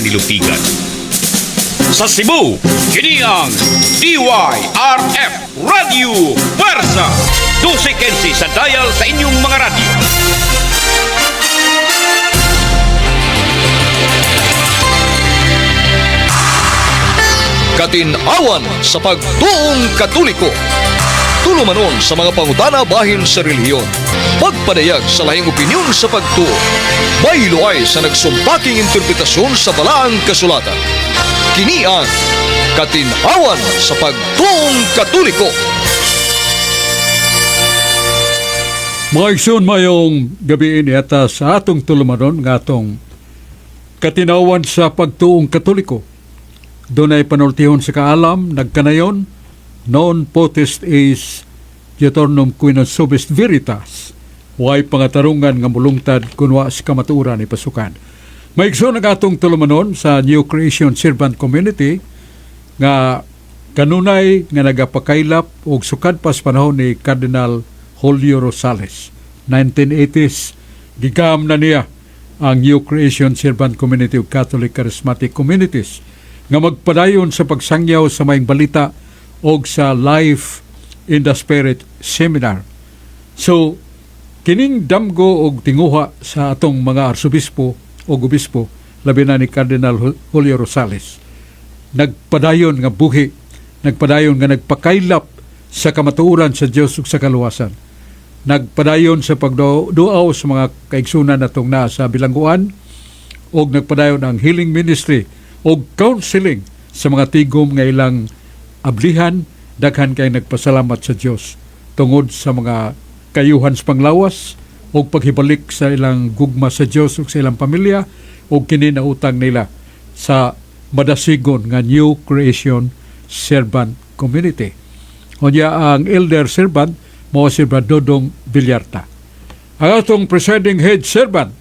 nilupigan. Sa Cebu, kini ang DYRF Radio Puwersa. 12:15 sa dial sa inyong mga radyo. Katinawan sa pagtuong Katoliko. Tulumanon sa mga pangutana bahin sa relihiyon. Pagpadayag sa lahing opinyon sa pagtuo. Baylo ay sa nagsumpaking interpretasyon sa balaang kasulatan. Kini ang Katinawan sa pagtuong Katoliko. Mga igsoon, mayong gabi yata sa atong tulumanon nga atong Katinawan sa pagtuong Katoliko. Dunay panultihon sa kaalam, nagkanayon, non potest esse diuturnom qui non subest veritas. Way pangatarungan nga mulungtad kun wa sa kamatuoran ipasukan. Maigsoon, ang atong tulumanon sa New Creation Servant Community nga kanunay nga nagapakaylap og sukad pa sa panahon ni Cardinal Julio Rosales. 1980s, gigam na niya ang New Creation Servant Community of Catholic Charismatic Communities nga magpadayon sa pagsangyaw sa maayong balita og sa Life in the Spirit Seminar. So, kining damgo og tinguha sa atong mga arsobispo o obispo, labi na ni Cardinal Julio Rosales, nagpadayon nga buhi, nagpadayon nga nagpakaylap sa kamatuoran sa Dios ug sa kaluwasan. Nagpadayon sa pagduaw sa mga kaigsunan natong naa sa bilangguan og nagpadayon ang healing ministry og counseling sa mga tigom nga ilang ablihan. Daghan kay nagpasalamat sa Dios tungod sa mga kayuhan sa panglawas og paghibalik sa ilang gugma sa Dios ug sa ilang pamilya, ug kini na utang nila sa madasigon nga New Creation Servant Community. Unya ang elder servant mao si Brad Dodong Villarta. Ang atong presiding head servant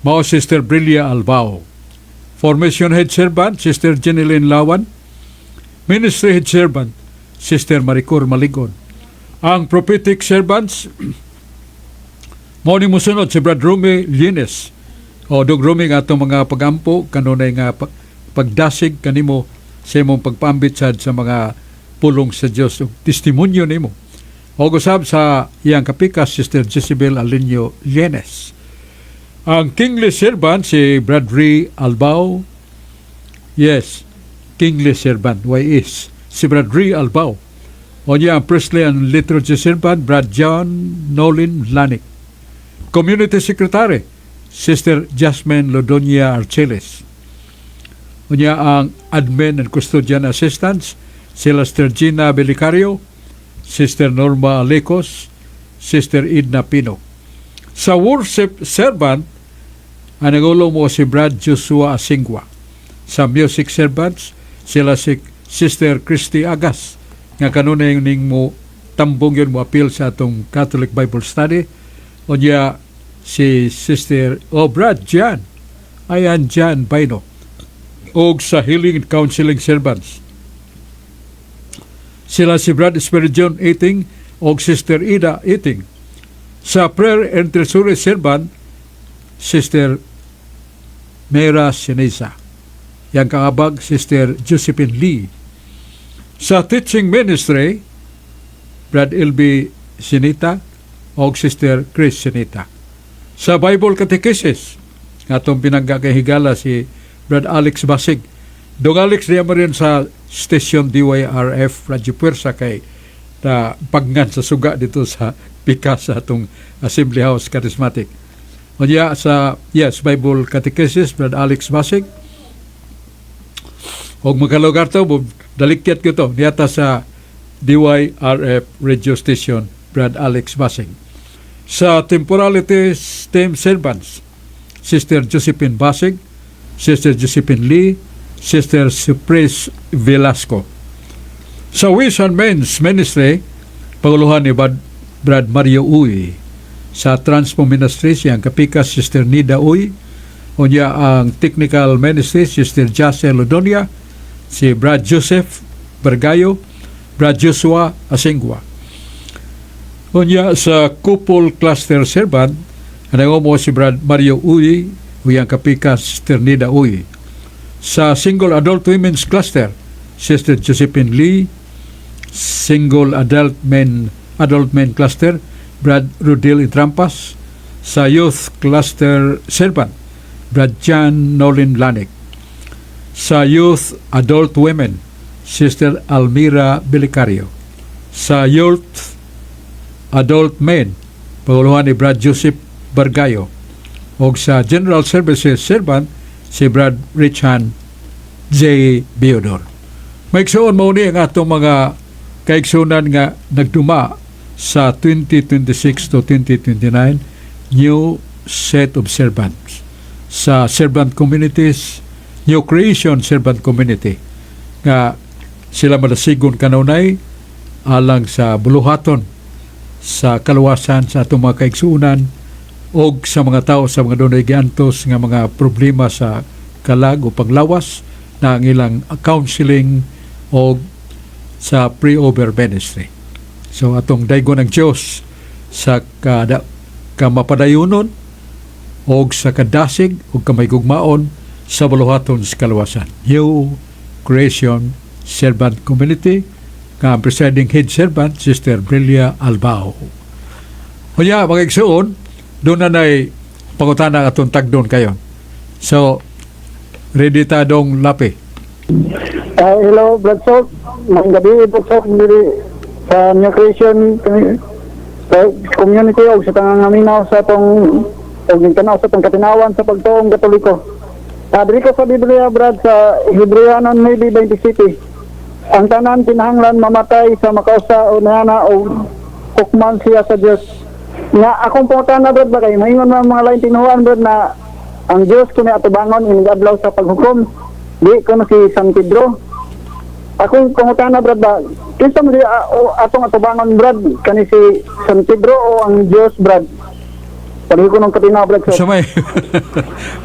mao Sister Brilia Albao. Formation head servant, Sister Jeneline Lawan. Ministry head servant, Sister Maricor Maligon. Ang prophetic servants mao ni musunod si Brad Rumi Lienes. O dog Rumi, nga atong mga pagampo kanunay nga pagdasig kanimo sa imong pagpaambit sad sa mga pulong sa Dios ug testimonyo nimo. O usab sa iyang kapikas, Sister Jezebel Alinio Lienes. Ang kingly servant si Brad Ray Albao. Yes, kingly servant, why is si Brad Ray Albao. O niya ang priestly and liturgy servant, Brad John Nolin Lanik. Community Secretary, Sister Jasmine Lodonia Archeles. Unya ang admin and custodian assistants, sila Sister Gina Belicario, Sister Norma Alecos, Sister Idna Pino. Sa worship servant, ang nangulo mao si Brad Joshua Asingwa. Sa music servants, sila si Sister Christy Agas, nga kanunay ning mo tambong yun mo appeal sa atong Catholic Bible Study. Unya si Sister o Brad Jan, ayan Jan Baino. Og sa healing and counseling servants, sila si Brad Spiridion Eating og Sister Ida Eating. Sa prayer and treasury servant, Sister Mera Sinesa. Yang kaabag, Sister Josephine Lee. Sa teaching ministry, Brad Ilby Sinita og Sister Chris Sinita. Sa Bible Catechesis, atong pinangga kay higala si Brad Alex Basig. Dong Alex, diya mo rin sa station DYRF Radyo Puwersa kay na pagnan sa suga dito sa pikas sa atong Assembly House Charismatic. Unya sa, yes, Bible Catechesis, Brad Alex Basig. Og magkalugar to, dalikyat ko to niyata sa DYRF Radio Station, Brad Alex Basig. Sa Temporality Team Servants, Sister Josephine Basig, Sister Josephine Lee, Sister Supres Velasco. Sa Ways and Means Ministry, panguluhan ni Brad Mario Uy. Sa Transpo Ministry, siyang kapikas, Sister Nida Uy. Unya ang Technical Ministry, Sister Jase Lodonia, si Brad Joseph Bergayo, Brad Joshua Asingwa. Unya sa Couple Cluster Servant, ang mo si Brad Mario Uy, uyang kapikas, Sister Nida Uy. Sa Single Adult Women's Cluster, Sister Josephine Lee. Single Adult Men Cluster, Brad Rudil Intrampas. Sa Youth Cluster Servant, Brad John Nolin Lanik. Sa Youth Adult Women, Sister Almira Belicario. Sa Youth Adult Men, panguluhan ni Brad Joseph Bargayo. O sa General Services Servant, si Brad Richan J. Biodor. Maigsoon, mao ni ang atong mga kaigsunan nga nagduma sa 2026 to 2029 new set of servants sa servant communities, New Creation Servant Community, nga sila madasigon kanunay alang sa buluhaton sa kaluwasan sa atong mga kaigsuunan og sa mga tao sa mga dunay giantos nga mga problema sa kalag o panglawas na ang ilang counseling o sa pre-over ministry. So atong daygon ang Dios sa kada kamapadayonon og sa kadasig og kamaygugmaon sa buluhaton sa kaluwasan. New Creation Servant Community nga ang presiding head servant, Sister Brilia Albao. Unya, mga igsuon, duna nay pangutana atong tagdon kayon. So, ready ta dong lapi. Hello, Brad Sok. Maayong gabi, Brad Sok. Diri sa New Creation sa community og sa tanang naminaw sa atong og tanaw sa atong katinawan sa pagtuong Katoliko. Diri ko sa Biblia, Brad, sa Hebreanon 9:27. Ang tanan kinahanglan mamatay sa makausa o nana o hukman siya sa Dios. Nga akong pangutana, Brad, ba kay maingon man ang mga lain tinuohan, Brad, na ang Dios kuni atubangon inig adlaw sa paghukom. Di kuno si San Pedro. Akong pangutana, Brad, ba kinsa mo di o atong atubangon, Brad, kani si San Pedro o ang Dios, Brad? Pali ko ng katinaw, Brad.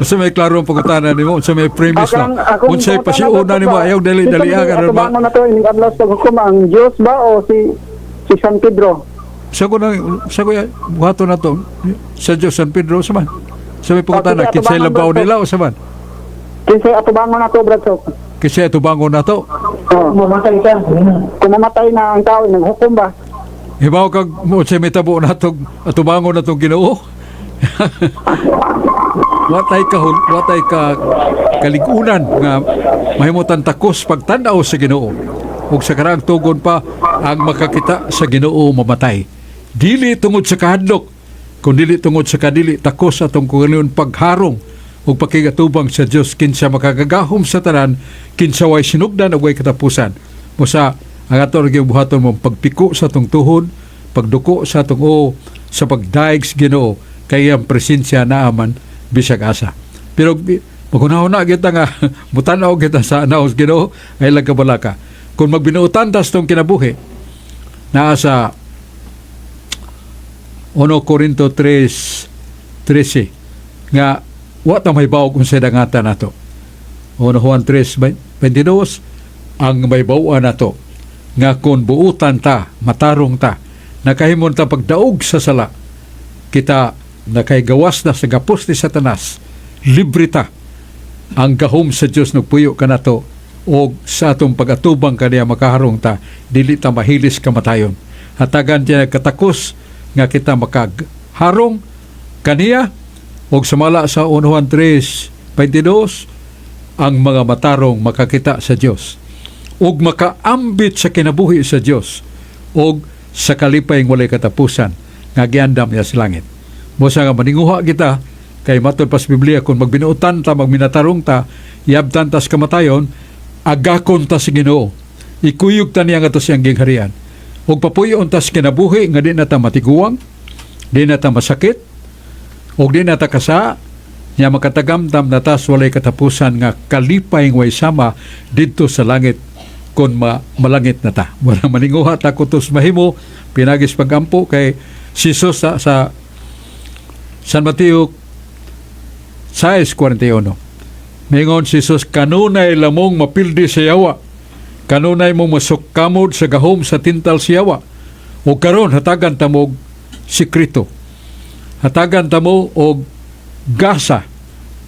Sa may klaro ang pangutana nimo, sa may premise Akong- lang. Akong Unsay pangutana, pasiuna Brad, nimo ba, ayaw dali-dali kinsa mo di karon ba? atubangon na to inig adlaw sa paghukom, ang Dios ba o si San Pedro? Sa ko nang sa ko buhaton na to sa Diyos, San Pedro sa man. Sa may pangutana Okay, kinsay atubangon, labaw Brad. nila o sa man? Kinsay atubangon na to, Brad Sok? Kinsay atubangon na to. Oh. Mamatay ka. Kung mamatay na ang tao, naghukom ba? Hibaw kag mo sa may tabo na tong atubangon na tong Ginoo. Watay ka kaligunan nga mahimutan takos pagtan-aw sa Ginoo. Ug sa karaang tugon pa, ang makakita sa Ginoo mamatay. Dili tungod sa kahadlok, kun dili tungod sa kadili takos atong kaugalingon pagharong ug pakigatubang sa Dios, kinsa makagagahom sa tanan, kinsa way sinugdan ug way katapusan. Musa ang ato ra buhaton mo pagpiko sa atong tuhod, pagduko sa atong uo sa pagdaig sa Ginoo, kay ang presensya naaman bisag asa. Pero maghunahuna kita nga mutan-aw kita sa naos Ginoo ay lang kabalaka. Kung magbinuotan tas tong kinabuhi, naa sa 1 Corinto 3:13 nga wa ta may kung sa dangatan nato. 1 Juan 3:22 ang may bawan nato nga kung buutan ta, matarong ta, nakahimon ta pagdaog sa sala, kita nakaygawas na sa gapos ni Satanas, libre ta. Ang gahom sa Dios nagpuyo kanato og sa atong pag-atubang kaniya makaharong ta, dili ta mahilis kamatayon. Hatagan niya katakos nga kita makagharong kaniya. Og sumala sa 1 Juan 3:22, ang mga matarong makakita sa Dios ug makaambit sa kinabuhi sa Dios ug sa kalipay ng walay katapusan nga giandam niya sa langit. Mosa nga maninguha kita kay matod pa sa Biblia, kung magbinuotan ta, magminatarong ta, yabtan tas kamatayon, agakon ta sa Ginoo. Ikuyog ta niya nga to siyang gingharian. Ug papuyoon ta sa kinabuhi nga di na ta matiguang, di na ta masakit, ug di na ta kasa, nya makatagamtam na tas walay katapusan nga kalipay way sama didto sa langit kung malangit na ta. Wala maninguha ta kutos mahimo pinagis pagampo kay si Jesus sa San Mateo 6:41. Mingon si Jesus, "Kanunay lamong mapildi sa yawa. Kanunay mo masukkamod sa gahom sa tintal sa yawa." O karon hatagan ta mo og sikreto. Hatagan ta mo og gasa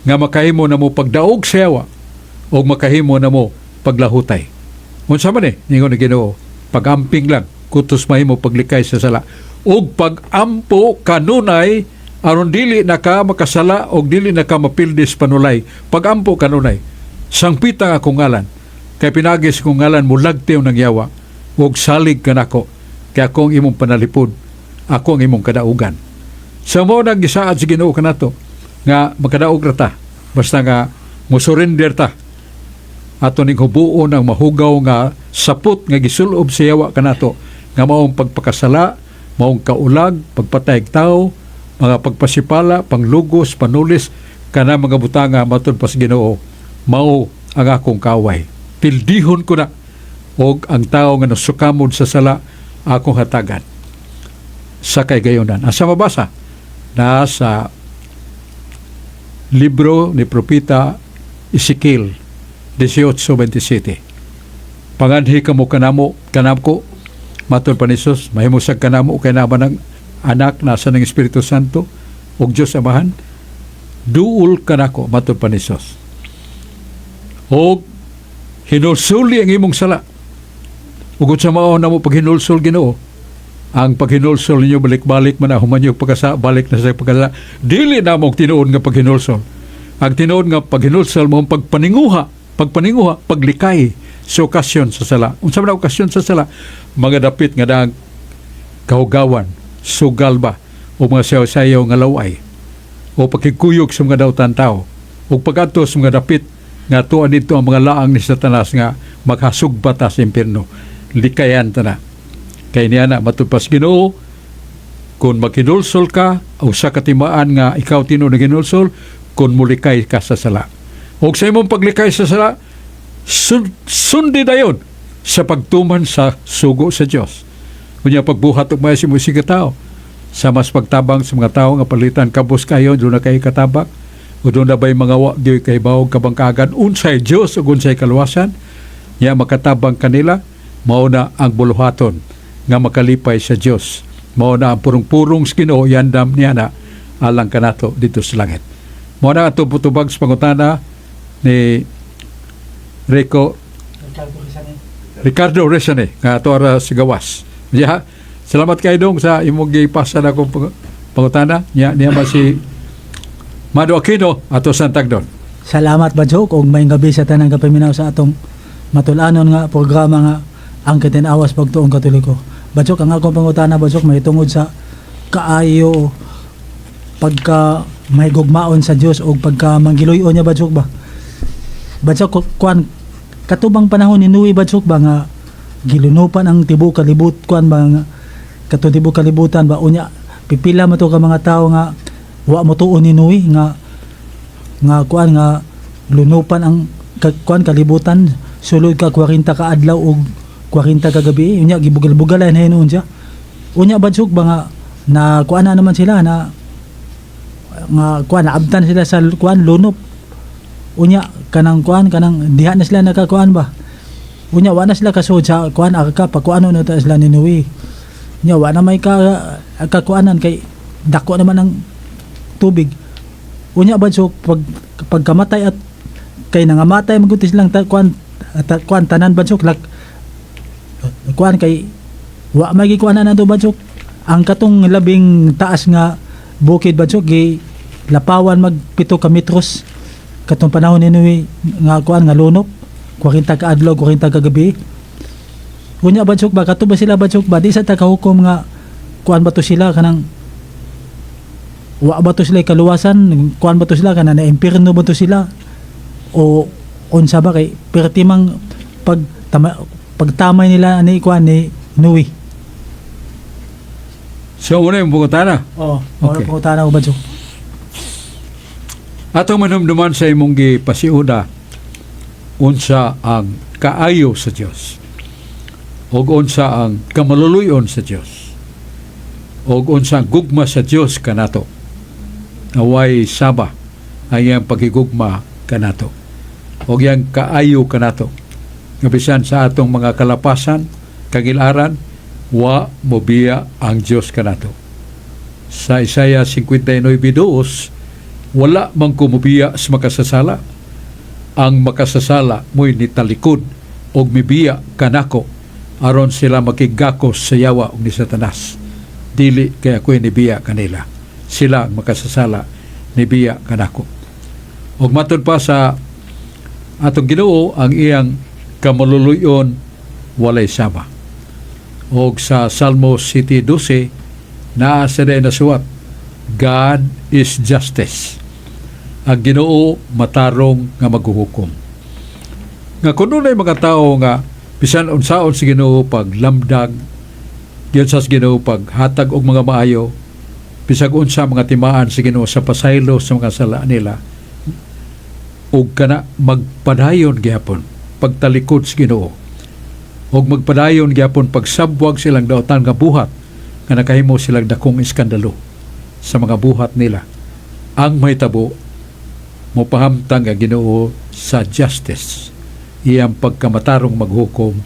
nga makahimo na mo pagdaog sa yawa. Og makahimo na mo paglahutay. Unsa man eh, ningon ni Ginoo, pag-amping lang, kutos mahimo paglikay sa sala. Og pag-ampo kanunay, aron dili na ka makasala og dili na ka mapildis panulay. Pag-ampo kanunay, sangpita nga akong ngalan, kay pinagi sa akong ngalan mulagtiw ng yawa, og salig kanako, kay ako ang imong panalipod, ako ang imong kadaugan. Sa mo nang gisaad sa Ginoo kanato nga makadaog ra ta basta nga mo-surrender ta, ato ning hubuon ang mahugaw nga sapot nga gisulob sa yawa kanato nga maong pagpakasala, maong kaulag, pagpatay og tao, mga pagpasipala, panglugos, panulis, kana mga butanga, matud pa sa Ginoo, mao ang akong kaway. Pildihon ko na, og ang tao nga nasukamod sa sala akong hatagan sa kaigayonan. Asa mabasa? Na sa libro ni Propeta Ezekiel 18:27. Panganhi kamo kanamo kanako, matod pa ni Jesus, mahimo sa kanamo kay naman ang anak nasa ng Espiritu Santo ug Dios Amahan. Duol kanako, matod pa ni Jesus. Og hinulsuli ang imong sala. Ug sa mao na mo paghinulsol Ginoo, ang paghinulsol ninyo balik-balik man na, human yung pagkasa, balik na sa pagkasa. Dili na mo tinuod nga paghinulsol. Ang tinuod nga paghinulsol mo ang pagpaninguha, pagpaninguha, paglikay sa okasyon sa sala. Unsa man ang okasyon sa sala? Mga dapit nga daang kahugawan, sugal ba, o mga sayaw-sayaw nga laway, o pakigkuyog sa mga dautan tao, o pag-adto sa mga dapit nga tuan dito ang mga laang ni Satanas nga maghasugba ta sa impierno. Likayan ta na. Kay niya na matupas Ginoo, kung maghinulsol ka o sa katimaan nga ikaw tinuod naghinulsol, kung mulikay ka sa sala. O sa imong paglikay sa sala, sundi dayon sa pagtuman sa sugo sa Dios. Unya pagbuhat og maayo sa imong tao, sa mas pagtabang sa mga tao nga palitan kabus kayo, doon na kay katabak o doon na ba'y mga wa di kay bawog kabangkagan unsay Dios ug unsay kaluwasan nya, makatabang kanila. Mao na ang buluhaton nga makalipay sa Dios. Mao na ang purong-purong sa Ginoo yandam niya na alang kanato dito sa langit. Mao na ato putubag sa pangutana ni Rico Ricardo Resane nga ato ara sa gawas. Ya, salamat kay dong sa imong gipasa na akong pangutana. Nya niya ba si Mado Aquino ato sa Tagdon. Salamat, Badsok, ug maayong gabi sa tanang kapaminaw sa atong matulanon nga programa nga ang Katinawas Pagtuong Katoliko. Badsok, ang akong pangutana, Badsok, may tungod sa kaayo pagka may gugmaon sa Dios o pagka manggiluyon niya, Badsok ba. Badsok, kuan katubang panahon ni Noe, Badsok ba, nga gilunupan ang tibuok kalibut, kuan ba, nga katong tibuok kalibutan ba. Unya pipila man to ka mga tawo nga wa mo tuon ni Noe nga nga kuan nga lunupan ang kuan kalibutan sulod ka 40 ka adlaw ug 40 ka gabi. Unya gibugal-bugalan na hinuon siya. Unya, Badsok ba, nga na kuan na naman sila na nga kuan naabtan sila sa kuan lunop. Unya kanang kuan kanang diha na sila nakakuan ba. Unya wa na sila kasuod sa kuan arka pagkuano na ta sila ni Noe. Unya wa na may ka kakuanan kay dako naman ang tubig. Unya, Badsok, pag pagkamatay at kay nangamatay maguti silang kuan kuan tanan, Badsok, lak kuan kay wa may gikuanan na to, Badsok. Ang katong labing taas nga bukid, Badsok, gi lapawan mag 7 ka metros katong panahon ni Noe nga kuan nga lunop 40 ka adlaw 40 ka gabi. Unya, Badsok ba, kato ba sila, Badsok ba, di sa ta kahukom nga kuan ba to sila, kanang wa ba to sila kaluwasan, kuan ba to sila, kanang na impierno ba to sila o unsa ba, kay perti mang pag tama, pagtamay nila ani kuan ni Noe? So una yung pangutana. Oh, Okay. okay. Pangutana ko, Badsok. Atong manumduman sa imong gipasiuna unsa ang kaayo sa Dios ug unsa ang kamaluluyon sa Dios ug unsa ang gugma sa Dios kanato. Away saba ang iyang pagigugma kanato ug iyang kaayo kanato nga bisan sa atong mga kalapasan, kagilaran, wa mobiya ang Dios kanato. Sa Isaiah 59:2, "Wala man ko mobiya sa makasasala." Ang makasasala mo'y nitalikod og mibiya kanako aron sila makiggakos sa yawa ug ni Satanas. Dili kay ako'y nibiya kanila. Sila ang makasasala, nibiya kanako. Ug matud pa sa atong Ginoo, ang iyang kamaluluyon walay sama. Og sa Salmo 7:12 naa sa day nasuwat, "God is justice." Ang Ginoo matarong nga maghuhukom. Nga kung dunay mga tao nga bisan unsaon si Ginoo paglamdag, diyon sa Ginoo paghatag og mga maayo, bisag unsa mga timaan sa Ginoo sa pasaylo sa mga sala nila, ug kana magpadayon gihapon pagtalikod sa Ginoo ug magpadayon gihapon pagsabwag silang daotan nga buhat, nga nakahimo silang dakong iskandalo sa mga buhat nila, ang mahitabo, mopahamtang ang Ginoo sa justice, iyang pagkamatarong maghukom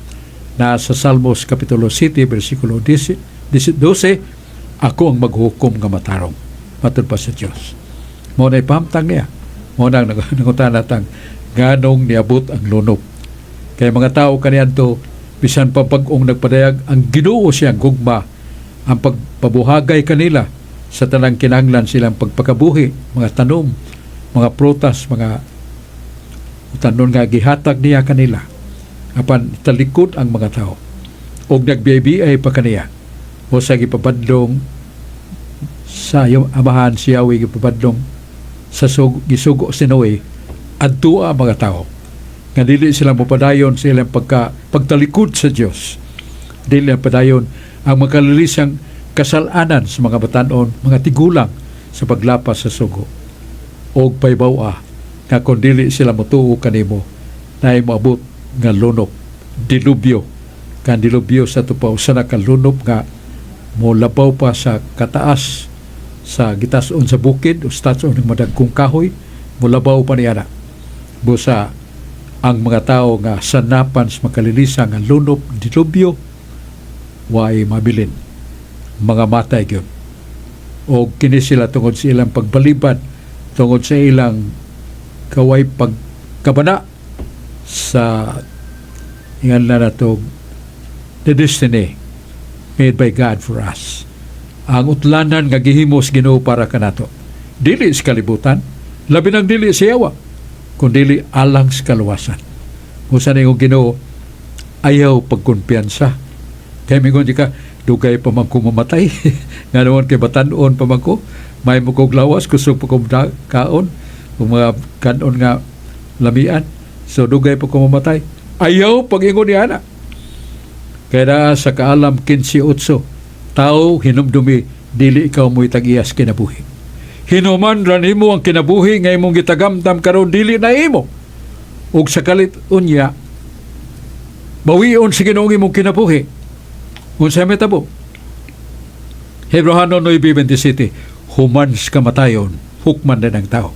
na sa Salmos Kapitulo 7 versikulo 10, 12, "Ako ang maghukom nga matarong," matud pa sa Dios. Mao na ipahamtang niya. Mao na ang nangutana tang nganong niabot ang lunop kay mga tao kaniadto, bisan pa bag-ong nagpadayag ang Ginoo siyang gugma, ang pagpabuhagay kanila sa tanang kinahanglan silang pagpakabuhi, mga tanom, mga prutas, mga tanon nga gihatag niya kanila, apan talikod ang mga tao og nagbiyaybiyay pa kaniya o sa gipabadlong sa iyong amahan si Yahweh, gipabadlong sa gisugo si Noe adtua ang mga tao nga dili sila mopadayon sa ilang pagtalikod sa Dios, dili ang padayon ang makalilisang kasalanan sa mga batanon, mga tigulang sa paglapas sa sugo, og paybaw-a nga kung dili sila motuo kanimo, naay moabot nga lunop, dilubyo kan dilubyo sa tupaw sa nakalunop nga molabaw pa sa kataas sa gitason sa bukid o sa taas ng madagkong kahoy, molabaw pa niya na. Busa ang mga tao nga sanapan sa makalilisa nga lunop, dilubyo, way mabilin, mga matay gyud. O kini sila, tungod sa ilang pagbalibad, tungod sa ilang kaway pagkabana sa ingan na nato, the destiny made by God for us, ang utlanan nga gihimo sa Ginoo para kanato, dili sa kalibutan, labi nang dili sa yawa, kundi alang sa kaluwasan. Usa na yung Ginoo, ayaw pagkumpiyansa kay mingon di ka, "Dugay pa man ko mamatay." Nga naman kay batan-on pa man ko, may mo kog lawas, kusog pa kog kaon ug mga kanon nga lamian, so dugay pa ko mamatay. Ayaw pag-ingon ni ana. Kaya naa sa Kaalam 15:8, "Tao, hinumdumi, dili ikaw mo'y tag-iyas kinabuhi. Hinuman ra nimo ang kinabuhi nga imong gitagamdam karon, dili na imo. Ug sa kalit unya, bawion sa Ginoo ang imong kinabuhi. Unsay mahitabo?" Hebreohano 9:27, human sa kamatayon, hukman din ang tao.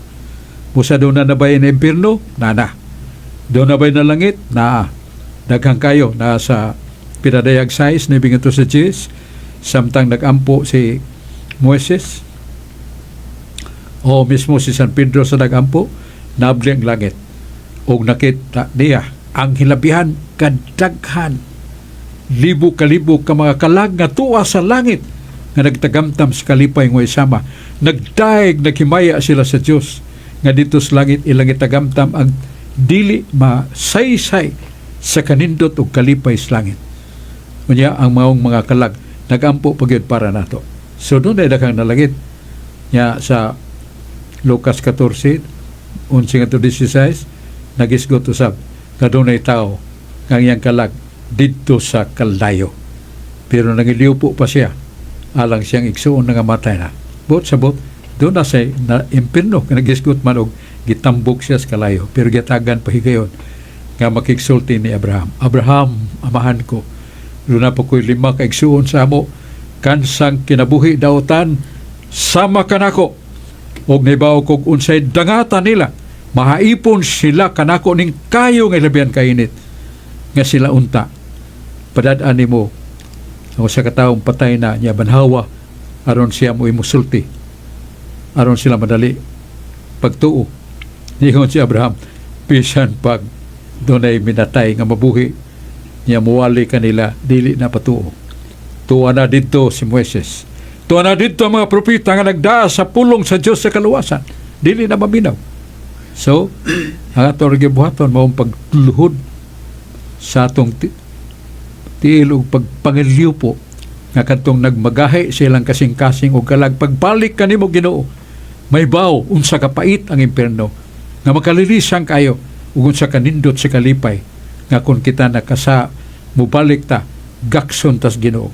Busa duna na ba'y na impirno? Nana. Duna ba'y na langit? Naa. Daghang kayo na sa pinadayag 6 ni bingato sa Diyos, samtang nagampo si Moises o mismo si San Pedro sa nagampo, nabli ang langit ug nakita niya ang hilabihan kadaghan, libo kalibo ka mga kalag nga tuwa sa langit nga nagtagamtam sa kalipay nga sama, nagdaig, naghimaya sila sa Dios nga dito sa langit ilang itagamtam ang dili masaysay sa kanindot ug kalipay sa langit. Unya ang maong mga kalag nagampo pa gyud para nato. So duna daghang nalangit nya. Sa Lucas 14, 11 ngadto 16, nagisgot usab nga dunay tao nga ang iyang kalag didto sa kalayo. Pero nangiliupo pa siya alang siyang igsuon nga matay na. Bot sa bot, duna sa na impirno nga nagisgot man og gitambok siya sa kalayo. Pero gitagan pahigayon nga makigsulti ni Abraham. "Abraham, amahan ko, duna pa ko'y lima ka igsuon sa amo, kansang kinabuhi dautan sama kanako og nahibaw kog unsay dangatan nila, mahaipon sila kanako ning kayo nga labihan kainit nga sila unta padad-an nimo ang usa ka taong patay na niya banhawa aron siya mo imusulti aron sila madali pagtuo." Niingon si Abraham, Bisan pag dunay minatay nga mabuhi niya, muwali kanila, dili na patuo. Tuwa na didto si Moises. Tuwa na didto ang mga propeta nga nagdaa sa pulong sa Dios sa kaluwasan. Dili na maminaw. So, ang ato rin gibuhaton maong pagluhod sa atong tiil ug pagpangilyo nga kadtong nagmagahi sa ilang kasing-kasing og kalag, pagbalik kanimo, Ginoo, may baw unsa ka pait ang impierno nga makalilisan kayo ug unsa kanindot sa kalipay nga kung kita nakasa mubalik ta, gakson tas Ginoo.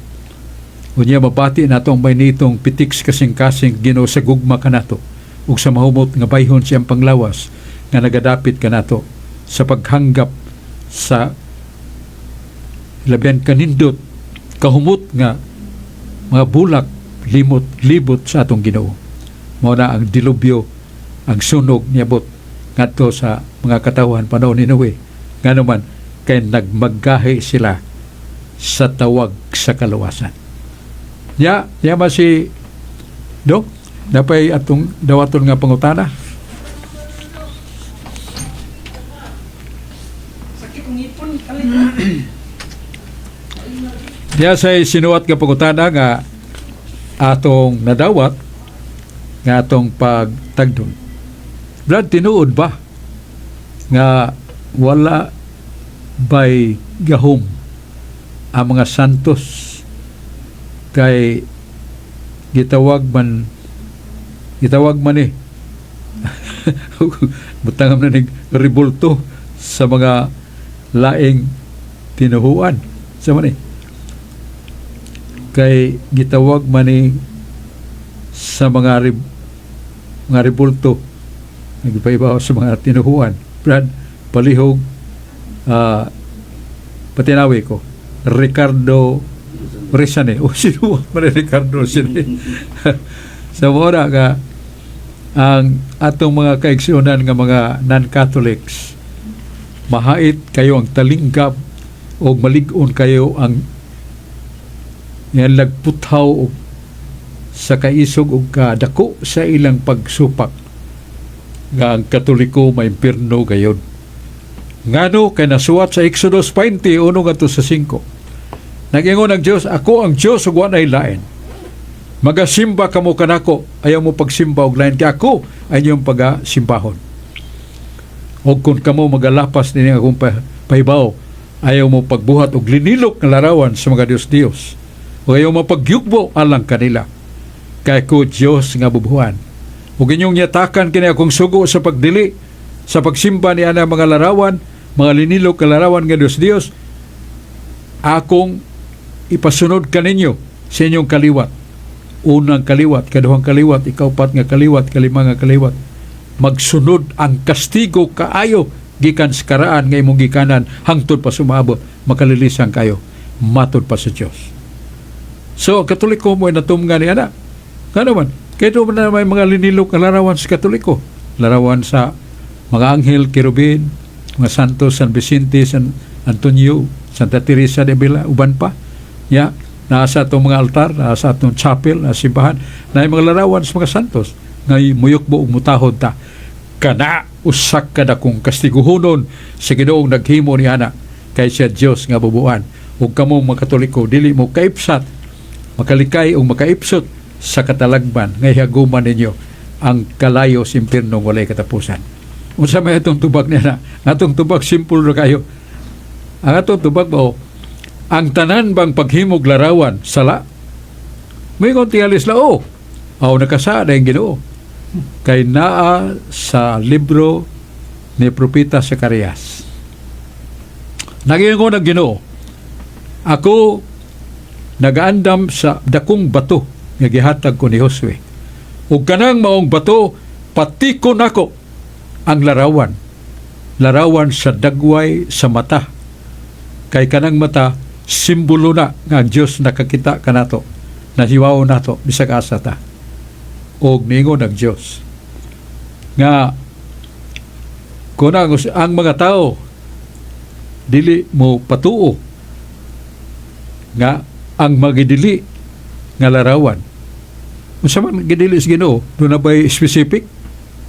Unya mabati nato ang may nitong pitik sa kasing-kasing Ginoo sa gugma kanato ug sa mahumot nga bayhon siyang panglawas nga nagadapit kanato sa paghanggap sa labian kanindot kahumot nga mga bulak limot libot sa atong Ginoo. Mao na ang dilubyo, ang sunog niabot ngadto sa mga katawhan panahon ni Noe. Ngano man? Kay nagmaggahi sila sa tawag sa kaluwasan. Ya, ya man si Dok, napay atong dawaton nga pangutana. Sakit kong ipon kalit. Diya say sinuwat nga pangutana nga atong nadawat nga atong pagtagdon. Brad, tinuod ba nga wala bay gahom ang mga santos kay gitawag man eh butangam na ning rebulto sa mga laing tinuhuan sa man eh kay gitawag man ni sa mga rebulto nagpaibaw sa mga tinuhuan? Brad, palihog patinawi ko Ricardo Rizane o sino man ni Ricardo Rizane sa mora nga ang atong mga kaigsuonan nga mga non-Catholics, mahait kayo ang talinggab o malig-on kayo ang yan lagputhaw og sa kaisog og kadako sa ilang pagsupak nga ang Katoliko maimpirno gayon. Ngano? Kay nasuwat sa Exodus 21 ngadto sa 5. Nag-ingon ang Dios, "Ako ang Dios ug walay lain. Magasimba kamo kanako, ayaw mo pagsimba og lain, kay ako ay inyong pagasimbahon. Og kung kamo magalapas nini akong pahibaw, ayaw mo pagbuhat og linilok nga larawan sa mga Dios-Dios. O ayaw mo pagyugbo alang kanila. Kay ko Dios nga bubuhan. Ug inyong yatakan kini akong sugo sa pagdili sa pagsimba ni ana mga larawan, mga linilok nga larawan nga Dios-Dios, akong ipasunod kaninyo sa inyong kaliwat. Unang kaliwat, kaduhang kaliwat, ikaupat nga kaliwat, kalima nga kaliwat. Magsunod ang kastigo kaayo gikan sa karaan nga imong gikanan hangtod pa sumabot makalilisan kayo," matud pa sa Dios. So, ang Katoliko mo ay natumga ni ana. Nga naman, kaya doon na may mga linilok nga larawan sa Katoliko. Larawan sa mga anghel, kerubin, mga santos, San Vicente, San Antonio, Santa Teresa de Avila, uban pa. Ya, naa sa atong mga altar, naa sa atong chapel, naa sa simbahan, na mga larawan sa mga santos, ngay muyukbo ug mutahod ta. Kana usak ka dakong kastiguhonon sa Ginoong naghimo ni ana, kay siya Dios nga bubuan. Ug kamo mga Katoliko dili mo kaipsat, makalikay o makaipsot sa katalagman nga ihaguman ninyo ang kalayo sa impyerno walay katapusan. Unsa may atong tubag niya na? Atong tubag simple ra kayo. Ang atong tubag mo, ang tanan bang paghimog larawan sala? May konti alis la oh. Aw nakasada ang Ginoo. Kay naa sa libro ni Propeta Zacarias. Nagingon ang Ginoo, "Ako nagaandam sa dakong bato nga gihatag ko ni Josue. Ug kanang maong bato patiko nako ang larawan. Larawan sa dagway sa mata. Kay kanang mata simbolo na nga ang Dios nakakita kanato. Nahiwaw nato bisag asa ta." Og niingon ang Dios nga kung ang mga tao dili mo patuo nga ang magidili nga larawan. Unsa man gidili sa Ginoo? Doon na ba'y specific?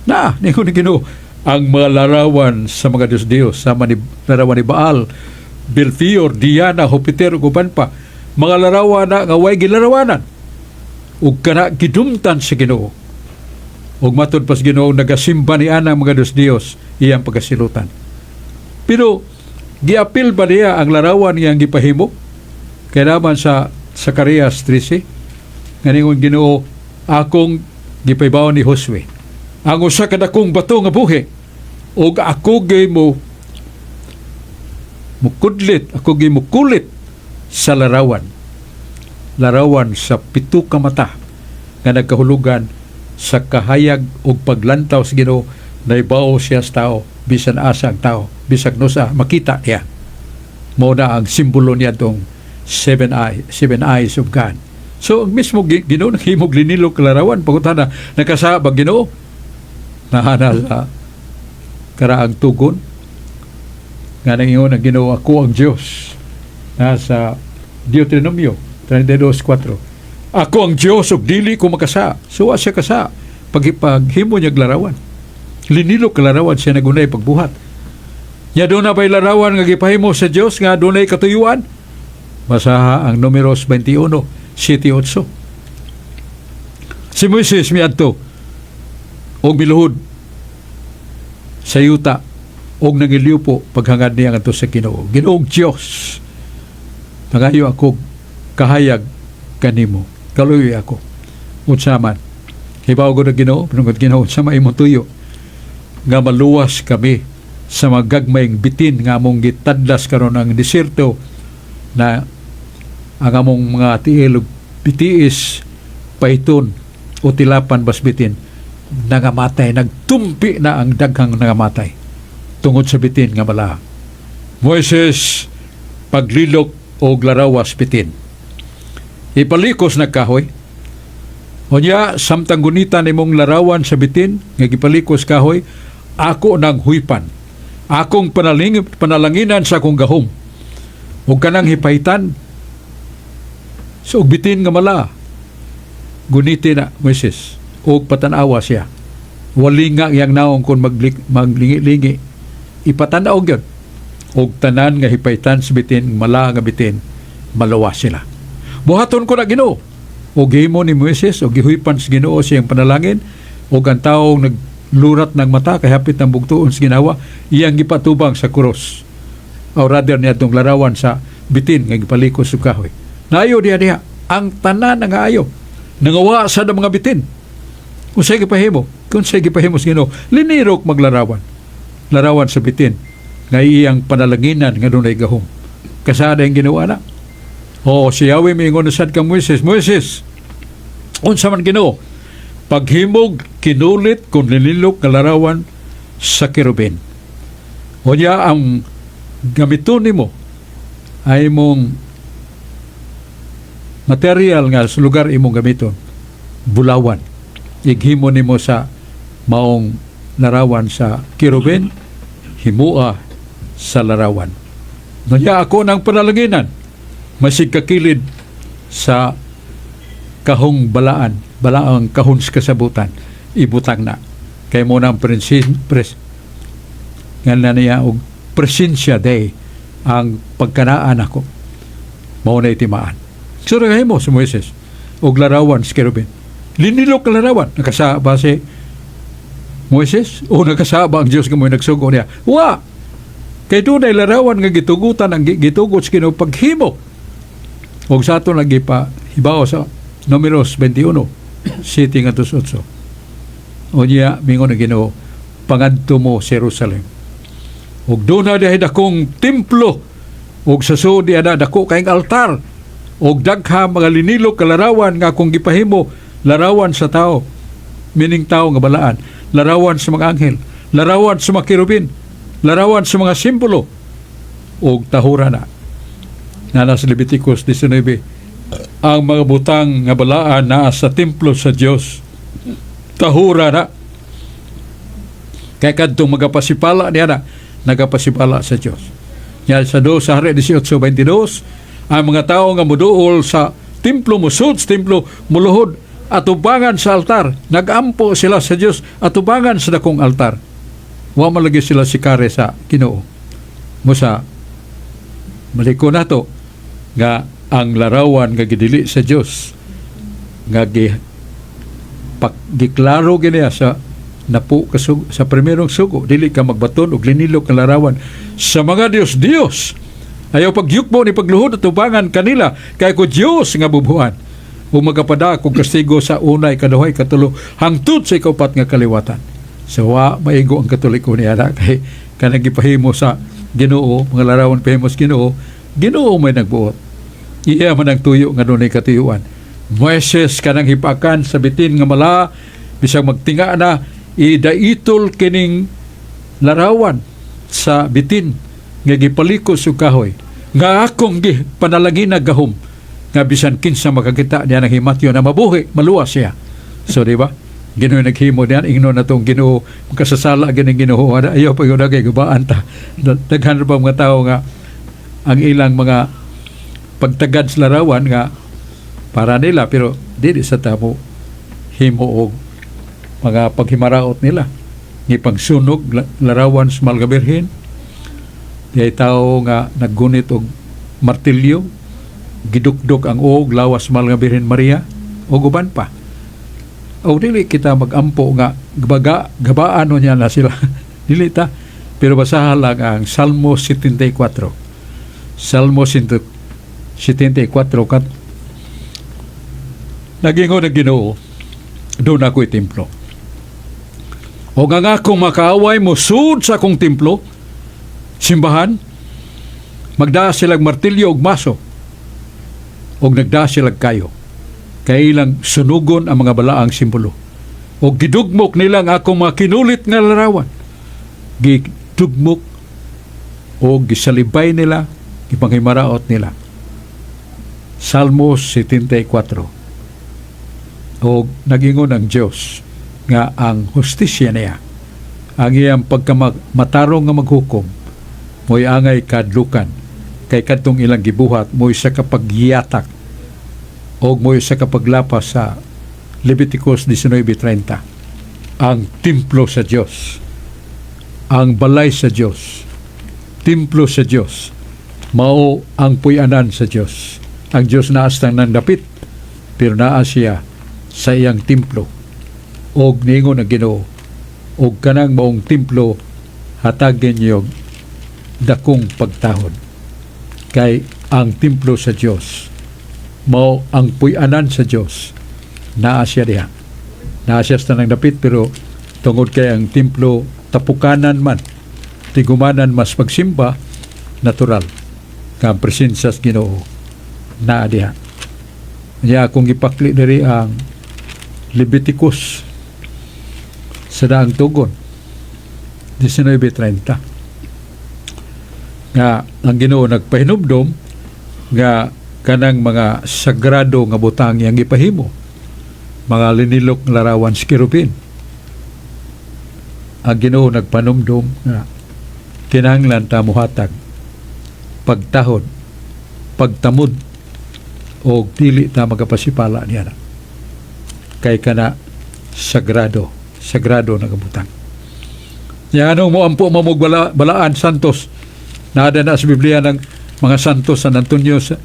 Na, ningon ni Ginoo. Ang mga larawan sa mga Diyos-Diyos, sama ni larawan ni Baal, Belfior, Diana, Jupiter, ug uban pa. Mga larawan na nga way gilarawanan. Ug kana gidumtan sa Ginoo. Ug matud pa sa Ginoo, nagasimba ni ana mga Diyos-Diyos, iyang pagkasilutan. Pero giapil ba niya ang larawan niyang gipahimo? Kaya naman sa Zacarias 13, nga ningon Ginoo, akong gipaybaw ni Josue ang usa ka dakong bato nga buhi, ug ako gyud mo mukudlit, ako gyud mukulit sa larawan. Larawan sa pito ka mata nga nagkahulugan sa kahayag ug paglantaw sa Ginoo, naibaw siya sa tao bisan asa ang tao, bisag nusa makita niya. Mao na ang simbolo niya tong seven eyes of God. So ang mismo Ginoo naghimog linilok larawan. Pangutana, nakasaba ba Ginoo? Nahana sa karaang tugon nga nangingon ang Ginoo, "Ako ang Dios." Nasa Deuteronomio 32:4, "Ako ang Dios ug dili ko makasa." So wa siya kasa paghimo niya larawan, linilok larawan, siya nagunay pagbuhat nya. Doon na ba'y larawan nga gipahimo sa Dios nga dunay katuyuan? Basaha ang Numeros 21:7-8. Si Moises miadto og miluhod sa yuta og nangiliupo paghangad niya ngadto sa Ginoo. "Ginoong Dios, nangayo ako kahayag kanimo. Kaluoy ako." Unsa man? Hibaw ko na Ginoo, panungod Ginoo, "Unsa man imong tuyo?" "Nga maluwas kami sa magagmayng bitin nga among gitadlas karon ang diserto na ang among mga tiil ug bitiis, paiton o tilapan bas bitin, nangamatay, nagtumpi na ang daghang nangamatay tungod sa bitin nga mala." Moises, paglilok og larawas bitin. Ipalikos na kahoy. Unya, samtang gunitan imong larawan sa bitin nga gipalikos kahoy, ako nang huypan. Akong panalanginan sa akong gahom. Ug kanang hipahitan sa og bitin nga mala. Guniti na, Moises, ug patanawa siya. Wali nga iyang naong kung maglingi-lingi. Ipatanaw gyud. Og tanan nga hipahitan sa bitin, mala nga bitin, maluwas sila. "Buhaton ko na, Ginoo." Og gihimo ni Moises og gihuypan sa Ginoo siyang panalangin, ug ang taong naglurat ng mata kay hapit ng bugtuon sa ginawa, iyang gipatubang sa krus. O rather niya itong larawan sa bitin nga gipalikos sa kahoy. Naayo diha diha ang tanan nga ayo. Nangawa sa mga bitin. Unsay gipahimo? Kung say gipahimo sa Ginoo, linirok maglarawan. Larawan sa bitin nga iyang panalanginan nga dunay gahom. Kasada ang ginawa na. O si Yahweh miingon na sad kang Moises, "Moises." "Unsa man, Ginoo?" "Paghimog kinulit kung linilok nga larawan sa kerubin. Unya ang gamiton nimo ay imong material nga sa lugar imong gamiton, bulawan. Ighimo nimo sa maong larawan sa kerubin, himua sa larawan. Unya ako ng panalanginan masig kakilid sa kahong balaan, balaang kahon sa kasabutan, ibutang na. Kay mo ng pres, nga na niya og presensya day ang pagkanaan ako. Mao na itimaan." So nagahimo si Moises og larawan sa kerubin. Linilok ang larawan. Nakasaba si Moises o nakasaba ang Diyos nga mo'y nagsugo niya? Wa! Kay dunay larawan nga gitugutan ang gitugot sa Ginoo paghimo. Og sa ato nagipa hibaw sa Numeros 21, 7 ngadto sa 8. Unya mingon ang Ginoo, "Pangadto mo sa Jerusalem. Ug doon na dihay dakong templo ug sa sulod diha na dako kayong altar ug dagha mga linilok ka larawan nga akong gipahimo, larawan sa tao, mining tao nga balaan, larawan sa mga anghel, larawan sa mga kerubin, larawan sa mga simbolo, ug tahura na." Nana sa Leviticus 19, ang mga butang nga balaan naa sa templo sa Dios, tahura na. Kay kadtong magapasipala niya na, nagapasipala sa Dios. Nya sa do sa Hari 18:22, ang mga tao nga muduol sa templo, musud sa templo, muluhod atubangan sa altar, nagampo sila sa Dios atubangan sa dakong altar. Wa man lagi sila sikare sa Ginoo. Musa maliko nato nga ang larawan nga gidili sa Dios nga gi pak, giklaro gini sa napo kasug, sa primerong sugo, dili ka magbaton og linilok nga larawan sa mga Dios Dios. Ayaw pagyukbo ni pagluhod at tubangan kanila, kay ko Dios nga bubuhan ug magapada kog kastigo sa unay, kaduhay, katulo, hangtod sa ikaupat nga kaliwatan. So wa maigo ang Katoliko niya na kay kanang gipahimo sa Ginoo, mga larawan pahimo sa Ginoo. Ginoo may nagbuot, iya man ang tuyo nga dunay katuyuan. Moises, kanang hipakan sa bitin nga mala, bisag magtinga na, idaitol kining larawan sa bitin nga gipalikos og kahoy nga akong gi panalangin na gahom nga bisan kinsa makakita niya ng himatyo na mabuhi, maluwas siya. So di ba, Ginoo naghimo niyan, ingnon na tong Ginoo makasasala gining Ginoo ana. Ayaw pa yun kay gubaan ta. Daghan pa mga tao nga ang ilang mga pagtagad sa larawan nga para nila, pero dili sa tamo himo og mga paghimaraot nila ni pagsunog larawan sa Mahal nga Birhen. Di tao nga naggunit og martilyo, gidukdok ang og lawas Mahal nga Birhen Maria ug uban pa. O dili kita magampo nga baga gabaan no niya na sila, dili ta, pero basahan lang ang Salmo 74. Salmo 74 kat nagingon ang Ginoo, "Doon ako'y templo. O nga nga akong makaaway mo sud sa akong templo, simbahan, magdaa silang martilyo ug maso, ug nagdaa silang kayo. Kay ilang sunugon ang mga balaang simbolo. O gidugmok nila ang akong mga kinulit nga larawan. Gidugmok o gisalibay nila, gipanghimaraot nila." Salmo 74. O nagingon ang Dios nga ang hustisya niya, ang iyang pagkamatarong nga maghukom, mo'y angay kadlukan, kay kadtong ilang gibuhat mo'y sa kapagyatak o mo'y sa kapaglapas sa Leviticus 19:30. Ang templo sa Dios, ang balay sa Dios, templo sa Dios, mao ang puy-anan sa Dios. Ang Dios naa sa nang dapit, pero naa siya sa iyang templo. Og niingon ang Ginoo, og kanang maong templo hatagin niyo dakong pagtahod. Kay ang templo sa Dios mao ang puy-anan sa Dios. Naa siya diha. Naa siya sa tanang dapit, pero tungod kay ang templo tapukanan man, tigumanan mas pagsimba, natural nga ang presensya sa Ginoo naa diha. Nya akong gipakli diri ang Leviticus sa daang tugon 19:30 nga ang Ginoo nagpahinumdom nga kanang mga sagrado nga butang iyang gipahimo, mga linilok nga larawan sa kerubin, ang Ginoo nagpanumdom nga kinahanglan ta mohatag pagtahod, pagtamod o dili ta magapasipala niya na kay kana sagrado, sagrado na kabutang. Ya anong mo ampo mamog bala, balaan santos. Naada na sa Biblia ng mga santos, San Antonio, sa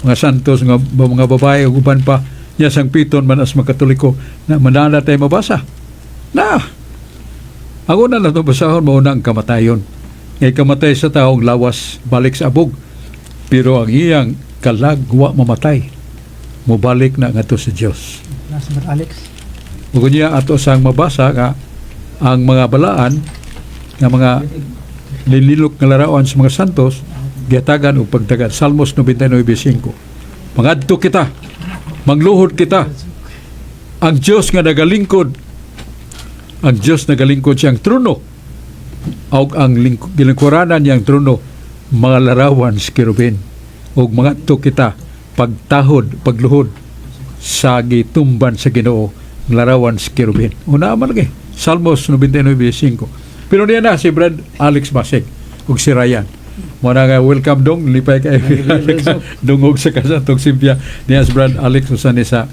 mga santos nga mga babae ug uban pa niya, sang piton man as makatoliko na manana tayo mabasa. Na. Ang una na ito basahon, mauna ang kamatayon. Ngay kamatay sa taong lawas, balik sa abog. Pero ang iyang kalag wa mamatay. Mubalik na ngadto sa Dios. Nasa Brother Alex. Ug niya ato sang mabasa nga ang mga balaan nga mga linilok nga larawan sa mga santos gihatagan og pagtagad. Salmos 99:5. Mangadto kita, mangluhod kita. Ang Dios nga nagalingkod, ang Dios nagalingkod siyang trono og ang gilingkuranan niyang trono mga larawan sa kerubin, ug mangadto kita pagtahod, pagluhod sa gitumban sa Ginoo ng larawan sa kerubin. Una man lagi. Salmos 99:5. Pero niya na si Brad Alex Masig ug si Ryan. Mo na nga welcome dong, lipay kay dungog sa kasatong simpya niya si Brad Alex, usa ni sa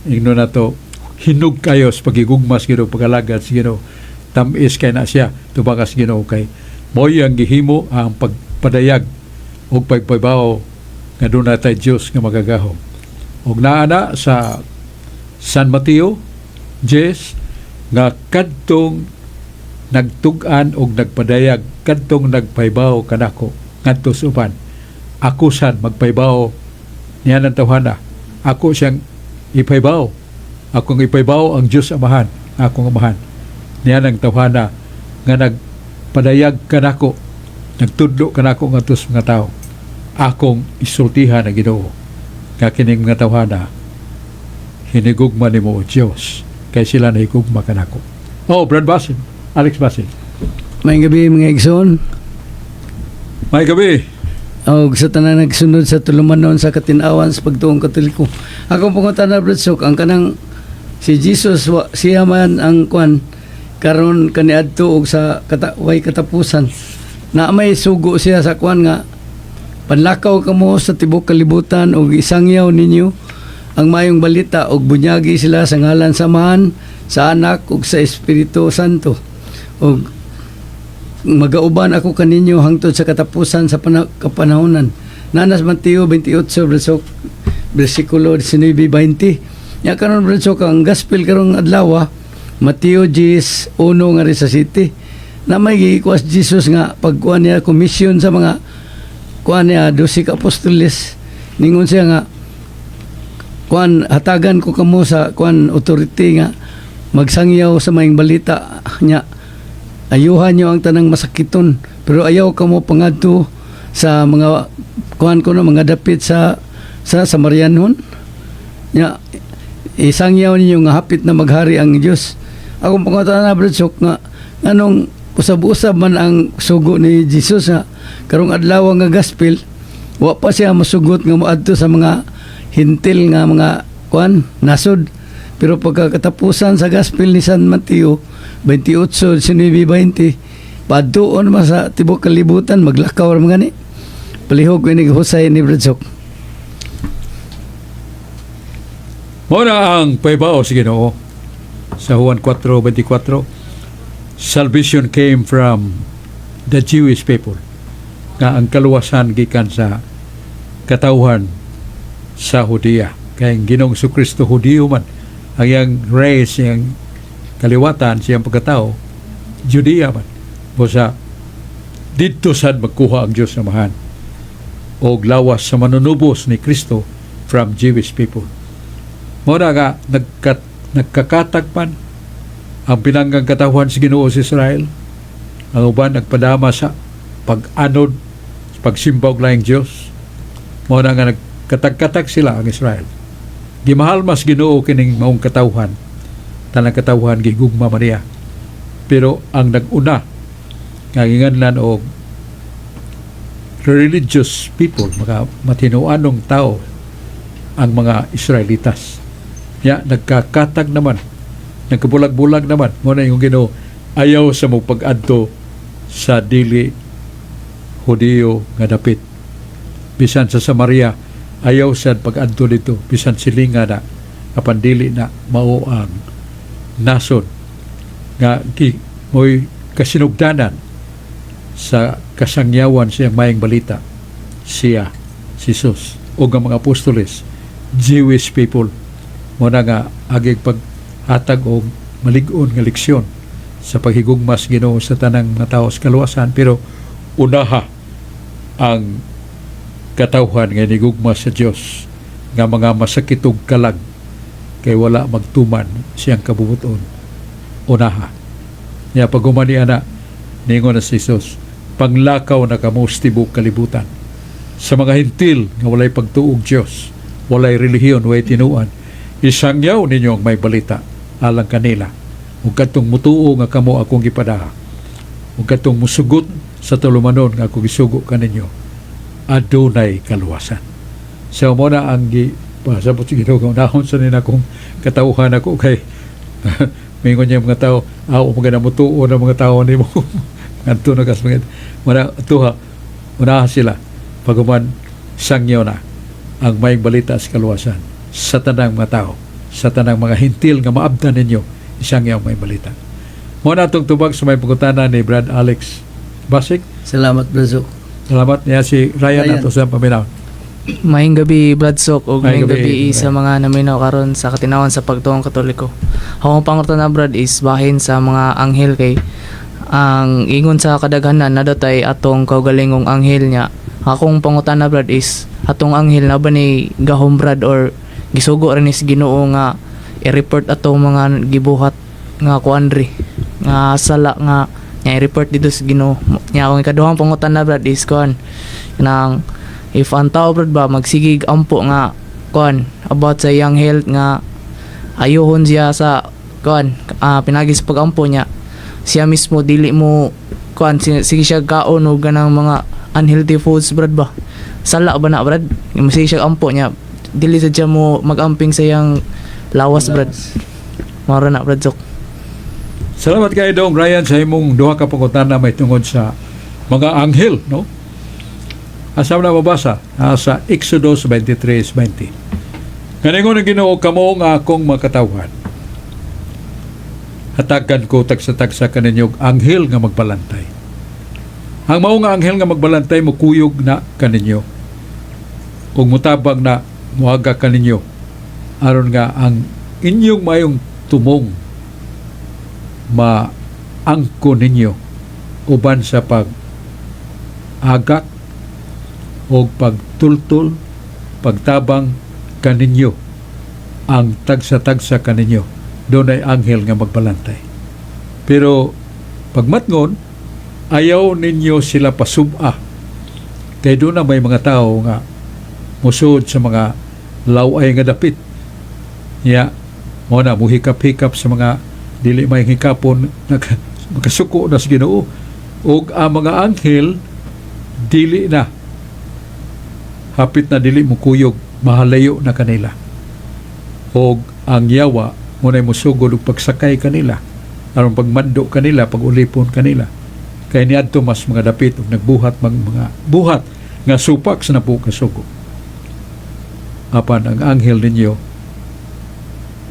ingno na to hinog kayo sa pagigugmas Ginoo, pag-alagad sa Ginoo. Tamis kay na siya tubangas Ginoo kay mo'y ang gihimo ang pagpadayag ug pagpabaw nga duna tay Dios nga magagahom. Ug naa na sa San Mateo 10 nga kadtong nagtug-an og nagpadayag, kadtong nagpaybaw kanako ngadto sa uban, ako sad magpaybaw niya ng tawhana, ako siyang ipaybaw, akong ipaybaw ang Dios Amahan, akong Amahan. Niya ng tawhana nga nagpadayag kanako, nagtudlo kanako ngadto sa mga tao, akong isultihan ang Ginoo nga kining mga tawhana hinigugma nimo o Dios kay sila nahigugma kanako. Oh, Brad Basin, Alex Basin. Maayong gabi, mga igsoon. May gabi. Og sa tanan nagsunod sa tulumanon sa katinawan sa pagtuong Katoliko. Akong pangutana, Brad Sok, ang kanang si Jesus wa, siya man ang kwan karon kaniadto og sa way katapusan. Na may sugo siya sa kwan nga panlakaw kamo sa tibok kalibutan og isangyaw ninyo ang maayong balita og bunyagi sila sa ngalan sa Amahan, sa Anak ug sa Espiritu Santo. Og magauban ako kaninyo hangtod sa katapusan sa kapanahonan. Naa na sa Mateo 28 verso versikulo 19-20. Nya karon, Brad Sok, ang gospel karong adlaw, Mateo 10:1 nga rin sa city. Na may gikuas Jesus nga pagkuan niya komisyon sa mga kuan niya 12 ka apostoles. Ningon siya nga kuan, hatagan ko kamo sa kuan authority nga magsangyaw sa maayong balita nya ayuhan nyo ang tanang masakiton, pero ayaw kamo pangadto sa mga kuan ko no mga dapit sa Samarianhon nya isangyaw ninyo nga hapit na maghari ang Dios. Akong pangutana, Brad Sok, nga anong usab-usab man ang sugo ni Jesus nga karong adlaw nga gospel wa pa siya masugot nga moadto sa mga hintil nga mga kuan nasod, pero pagkakatapusan sa gospel ni San Mateo 28 19 20 paduon ma sa tibok kalibutan, maglakaw ra mga ni. Palihog ko ini husay ni Brad Sok. Mao na ang paybaw sa Ginoo sa Juan 4:24. Salvation came from the Jewish people. Nga ang kaluwasan gikan sa katawhan sa Judea. Kay ang Ginoong Kristo Hudiyo man. Ang iyang race, iyang kaliwatan, siyang pagkatao, Judea man. Busa, didto sad magkuha ang Diyos Amahan og lawas sa manunubos ni Kristo from Jewish people. Mao na nga nagkakatagpan ang pinanggang katawhan sa Ginoo sa Israel. Ang uban nagpadama sa pag-anod, sa pagsimba og laing Dios. Mao na nga nagkatag-katag sila ang Israel. Gimahal mas Ginoo kining maong katawhan. Tanang katawhan gigugma man niya. Pero ang nag-una nga ginganlan og religious people, mga matinuanong tao, ang mga Israelitas. Ya, nagkakatag naman, nagkabulag-bulag naman. Mao na yung Ginoo, ayaw sa mo pag-adto sa dili Hudiyo nga dapit. Bisan sa Samaria, ayaw sa pag-adto dito. Bisan silinga na, apan dili na mao ang nasod nga mo'y kasinugdanan sa kasangyawan siyang maayong balita, siya si Jesus o ang mga apostoles, Jewish people. Mao na nga agig paghatag og malig-on nga leksyon sa paghigugma sa Ginoo sa tanang mga tao sa kaluwasan, pero unaha ang katawhan nga nigugma sa Dios nga mga masakitog kalag kay wala magtuman siyang kabubuton. Unaha niya. Pag ni ana, ningon na si Jesus, panglakaw na kamo sa tibok kalibutan sa mga hintil nga walay pagtuog Dios, walay relihiyon, walay tinuan. Isangyaw ninyo ang maayong balita alang kanila, ug kadtong mutuo nga kamo akong gipadaha ug kadtong musugot sa tulumanon nga ako gisugo kaninyo, adunay kaluwasan. So mao na ang gi pasabot sa Ginoo nga unahon sa nina kung katawhan ako kay mingon niya mga tao aw mga mutuo na mga tao nimo ngadto na kas mga wala tuha. Unaha sila, paghuman sangyaw na ang maayong balita sa kaluwasan sa tanang mga tao, sa tanang mga hintil nga maabdan ninyo, isangyaw ang maayong balita. Mao na atong tubag sa may pangutana ni Brad Alex Basik. Salamat, Brad Sok. Salamat niya si Ryan, Ryan. ato sa paminaw. Maayong gabi, Brad Sok, ug Maayong maayong gabi, gabi sa mga naminaw karon sa katinawan sa pagtuong Katoliko. Akong pangutana, Brad, is bahin sa mga anghel kay ang ingon sa kadaghanan na tay atong kaugalingong anghel niya. Akong pangutana, Brad, is atong anghel na ba ni gahom, Brad, or gisugo rin is Ginoo nga i-report atong mga gibuhat nga kuan ri nga sala nga nga i-report dito sa Ginoo niya. Akong ikaduhang pangutana, Brad, is kuan nang if ang tao, Brad, ba magsigig ampo nga kuan about sa iyang health nga ayuhon siya sa kuan pinagi sa pagampo niya, siya mismo dili mo kuan, sige siya kaon og ganang mga unhealthy foods, Brad, ba sala ba na, Brad? Sige siya ampo niya, dili sa siya mo magamping sa iyang lawas, Brad. Mao ra na, Brad Sok. Salamat kay Dong Ryan sa imong duha ka pangutana may tungod sa mga anghel, no? Asa mo na mabasa? Sa Exodus 23:20. Kaningon ang Ginoo, "Kamo nga akong makatawhan. Hatagan ko tagsa-tagsa kaninyo og anghel nga magbalantay. Ang mao nga anghel nga magbalantay mukuyog na kaninyo ug mutabang na muaga kaninyo aron nga ang inyong mayong tumong maangko ninyo uban sa pag agak o pagtultol, pagtabang kaninyo ang tagsa-tagsa kaninyo. Doon ay anghel nga magbalantay." Pero pagmatngon, ayaw ninyo sila pasub-a kay doon na may mga tao nga musud sa mga laway nga dapit ya mo na muhikap-hikap sa mga dili may hikapon, makasuko na sa Ginoo ug ang mga anghel dili na hapit na dili mo kuyog, mahalayo na kanila og ang yawa mo na musugod og pagsakay kanila aron pagmando kanila, pag-ulipon kanila, kay niadto mas mga dapit ug nagbuhat mag mga buhat nga supak sa napo kasugo. Apan ang anghel ninyo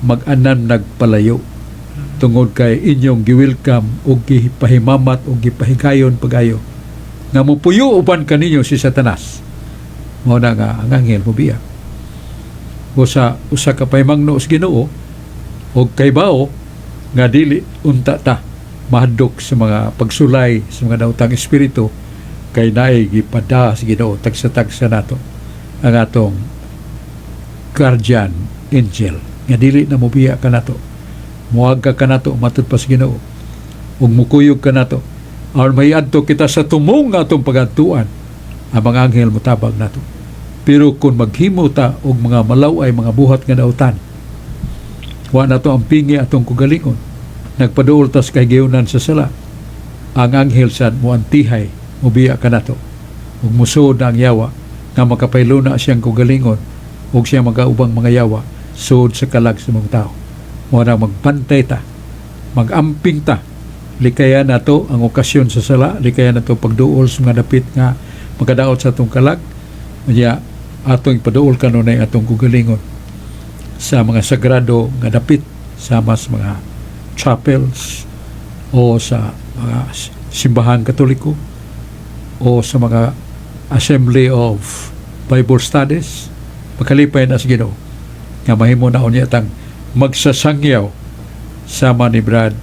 mag-anan nagpalayo tungod kay inyong giwelcome ug gipahimamat ug gipahigayon pagayo nga mupuyo uban kaninyo si Satanas. Mao na nga ang anghel mobiya o sa usa ka pahimangno sa Ginoo og kaybao nga dili unta ta mahadlok sa mga pagsulay sa mga daotang espiritu kay naay gipada sa Ginoo tagsa-tagsa nato ang atong guardian angel nga dili na mobiya kanato, muaga kanato matud pa sa Ginoo ug mukuyog kanato aron maiadto kita sa tumong nga atong pagadtuan. Ang mga anghel motabang nato. Pero kung maghimo ta og mga malaw-ay mga buhat nga dautan, wa nato ang pingi atong kugalingon, nagpaduol tas kay giunan sa sala, ang anghel sad moantihay, mobiya kanato ug musuod na ang yawa nga makapailuna siyang kugalingon ug siya magaubang mga yawa sud sa kalag sa mga tao. Mo na magbantay ta, magamping ta, likayan nato ang okasyon sa sala, likayan nato pagduol sa mga dapit nga makadaot sa atong kalag. Unya atong ipaduol kanunay atong kugalingon sa mga sagrado nga dapit sama sa mga chapels o sa mga simbahan Katoliko o sa mga Assembly of Bible Studies. Makalipay na sa Ginoo nga mahimo na unya tang magsasangyaw sama ni Brad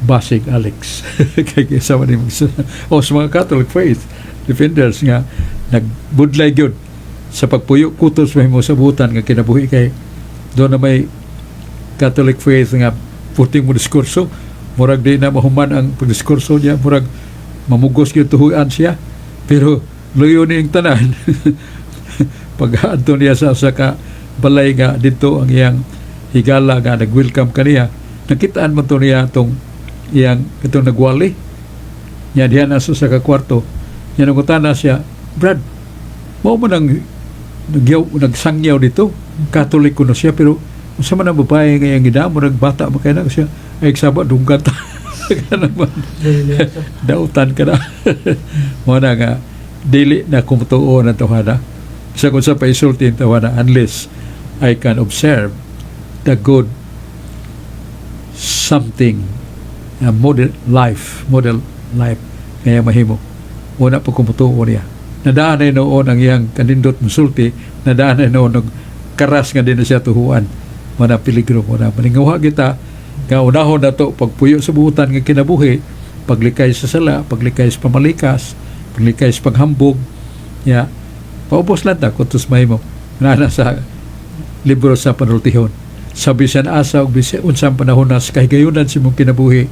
Basig Alex kay sama ni o sa mga Catholic Faith Defenders nga nagbudlay gyud sa pagpuyo kutos mahimo sa butan nga kinabuhi, kay doon na may Catholic faith nga puting mo diskurso, murag di na mahuman ang pagdiskurso niya, murag mamugos gyud tuhuan siya, pero luyo ni ang tanan. Pag adto niya sa usa ka balay nga didto ang iyang higala nga nag-welcome kaniya, nakitaan man to niya itong iyang itong nagwali niya diha na sa usa ka kwarto niya. Nangutana siya, "Brad, mao man ang nagyaw, nagsangyaw dito? Catholic kuno siya, pero unsa man ang babae nga iyang gidamo, nagbata man kay na siya." Ay saba dunggan ta ka naman, dautan ka na. Mo na nga dili na kumutuo na tawhana sa kung sa paisulti ang tawhana unless I can observe the good. Something model life kaya mahimo wala pa kumutuo niya. Nadaan na noon ang iyang kanindot musulti, nadaan na noon og karas nga di na siya tuhuan. Mana peligro mo na maninguha kita nga unahon na to pagpuyo sa buutan nga kinabuhi, paglikay sa sala, paglikay sa pamalikas, paglikay sa paghambog ya, paubos lang ta kutos mahimo na sa libro sa Panultihon. Sa bisan asa ug bisan unsang panahon na sa kahigayunan sa imong kinabuhi,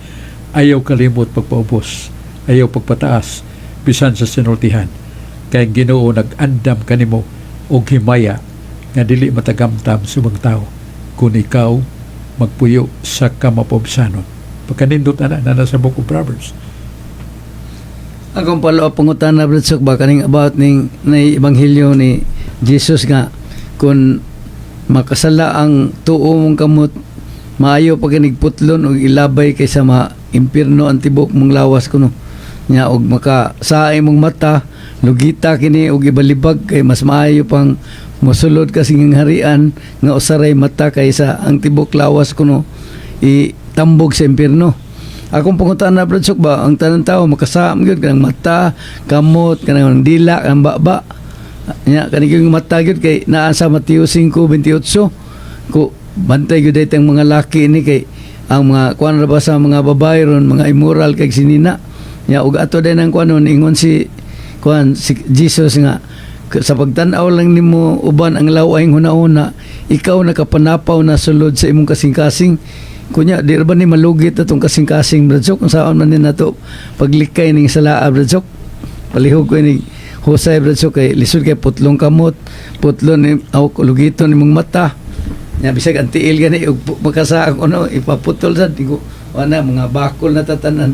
ayaw kalimot pagpaubos, ayaw pagpataas bisan sa sinultihan, kay ang Ginoo nag-andam kanimo og himaya nga dili matagamtam sa ubang tao kung ikaw magpuyo sa kamapobsanon. Pagkanindot ana na nasa Book of Proverbs. Akong follow up pangutana, Brad Sok, ba kaning about ning nay ebanghelyo ni Jesus nga kung makasala ang tuo mong kamot, maayo pa kinig putlon og ilabay kaysa ma impierno ang tibok mong lawas kuno nya, og maka sa imong mata, lugita kini og ibalibag, kay mas maayo pang mosulod ka sa harian nga usaray mata kaysa ang tibok lawas kuno itambog sa impierno. Akong pangutana, Brad Sok, ba, ang tanan tao makasama gyud kanang mata, kamot, kanang dila, kanang baba. Nya kani yung mata gyud kay naa sa Mateo 5:28 ko, bantay gyud ang mga laki ni kay ang mga kuan ra ba sa mga babae ron mga immoral kay sinina. Nya ug ato din ang kuan ingon si kuan si Jesus nga sa pagtan-aw lang nimo uban ang laway huna-huna, ikaw nakapanapaw na sulod sa imong kasing-kasing. Kunya di ra ba ni malugit atong kasing-kasing, Brad Sok? Kung saan man ni nato paglikay ning sala, Brad Sok? Palihog ko ni husay, Brad Sok, kay lisod kay putlong kamot, putlon ni aw lugiton nimong mata. Nya bisag ang tiil gani ug makasaak ano ipaputol sad ko wala mga bakol na tatanan.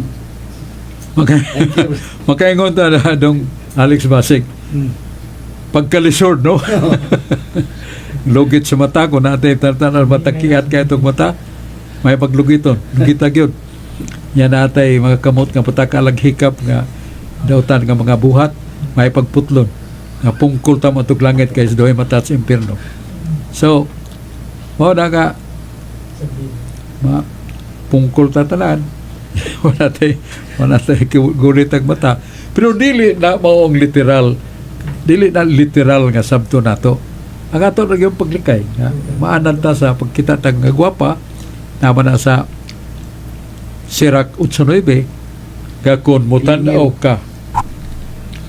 Makaingon ta na dong Alex Basig. Pagkalisod, no? Lugit sa mata ko natin tatanan mata, kiat kay itong mata may paglugiton, lugita gyud. Nya natay mga kamot nga patakalag hikap nga dautan nga mga buhat, may pagputlon nga pungkol ta mo langit kay sa duhay mata sa impierno. So mao na nga ma pungkol ta tanan, wala tay gulit ang mata, pero dili na mao ang literal, dili na literal nga sabto nato. Ang ato na yung paglikay nga maanan ta sa pagkita tag nga gwapa naman na sa Sirach 8:9 nga kung mutan-aw ka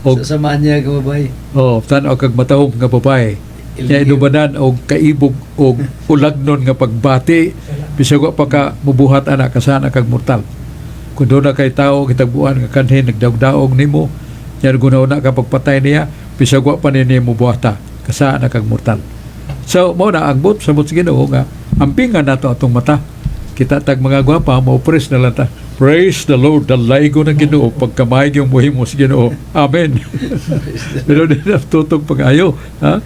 og Sa samaan niya ka babae. Oh, tan-aw kag matahom nga babae nya inubanan og kaibog og ulagnon nga pagbati, bisag wa pa ka mubuhat ana, kasana kag mortal. Kung doon na kay tao kitagbuan nga kanhin nagdaog-daog nimo nya gunaw na ka pagpatay niya, bisag wa pa ni mubuhata, kasana kag mortal. So mao na ang buot sa Ginoo nga ampingan nato atong mata. Kita tag mga gwapa, mo praise na lang ta. Praise the Lord, dalaygo ng Ginoo, pagkamay yung muhimo sa Ginoo. Amen. Pero di na tutog pag-ayo. Ha?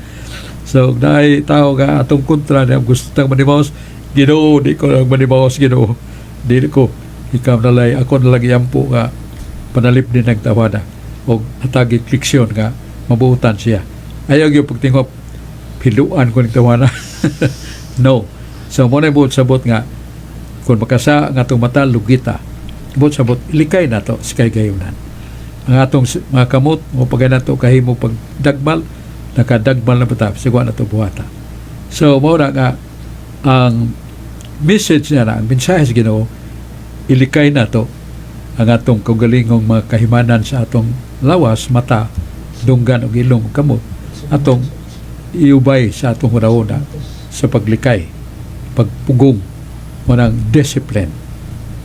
So, naay tao nga atong kontra niya, gusto tang manimaos, Ginoo, di ko lang manimaos, Ginoo. Di ko, ikaw na lang, ako na lang iyampo nga panalip din nagtawana o hatagi leksyon nga mabuutan siya. Ayaw yung pagtingop, piluan ko ng tawana. No. So, mo na buot sabot nga, kung makasa nga atong mata, lugita. Buot sabot, ilikay na to sa kay gayunan. Ang atong mga kamot, mo pagay nato kahimo pagdagmal, nakadagmal na bata, sigwa na to buhata. So, mo na nga, ang message niya na, ang mensahe sa Ginoo, ilikay na to ang atong kaugalingong mga kahimanan sa atong lawas, mata, dunggan ug ilong ug kamot, atong iubay sa atong hunahuna sa paglikay, pagpugong, manang discipline.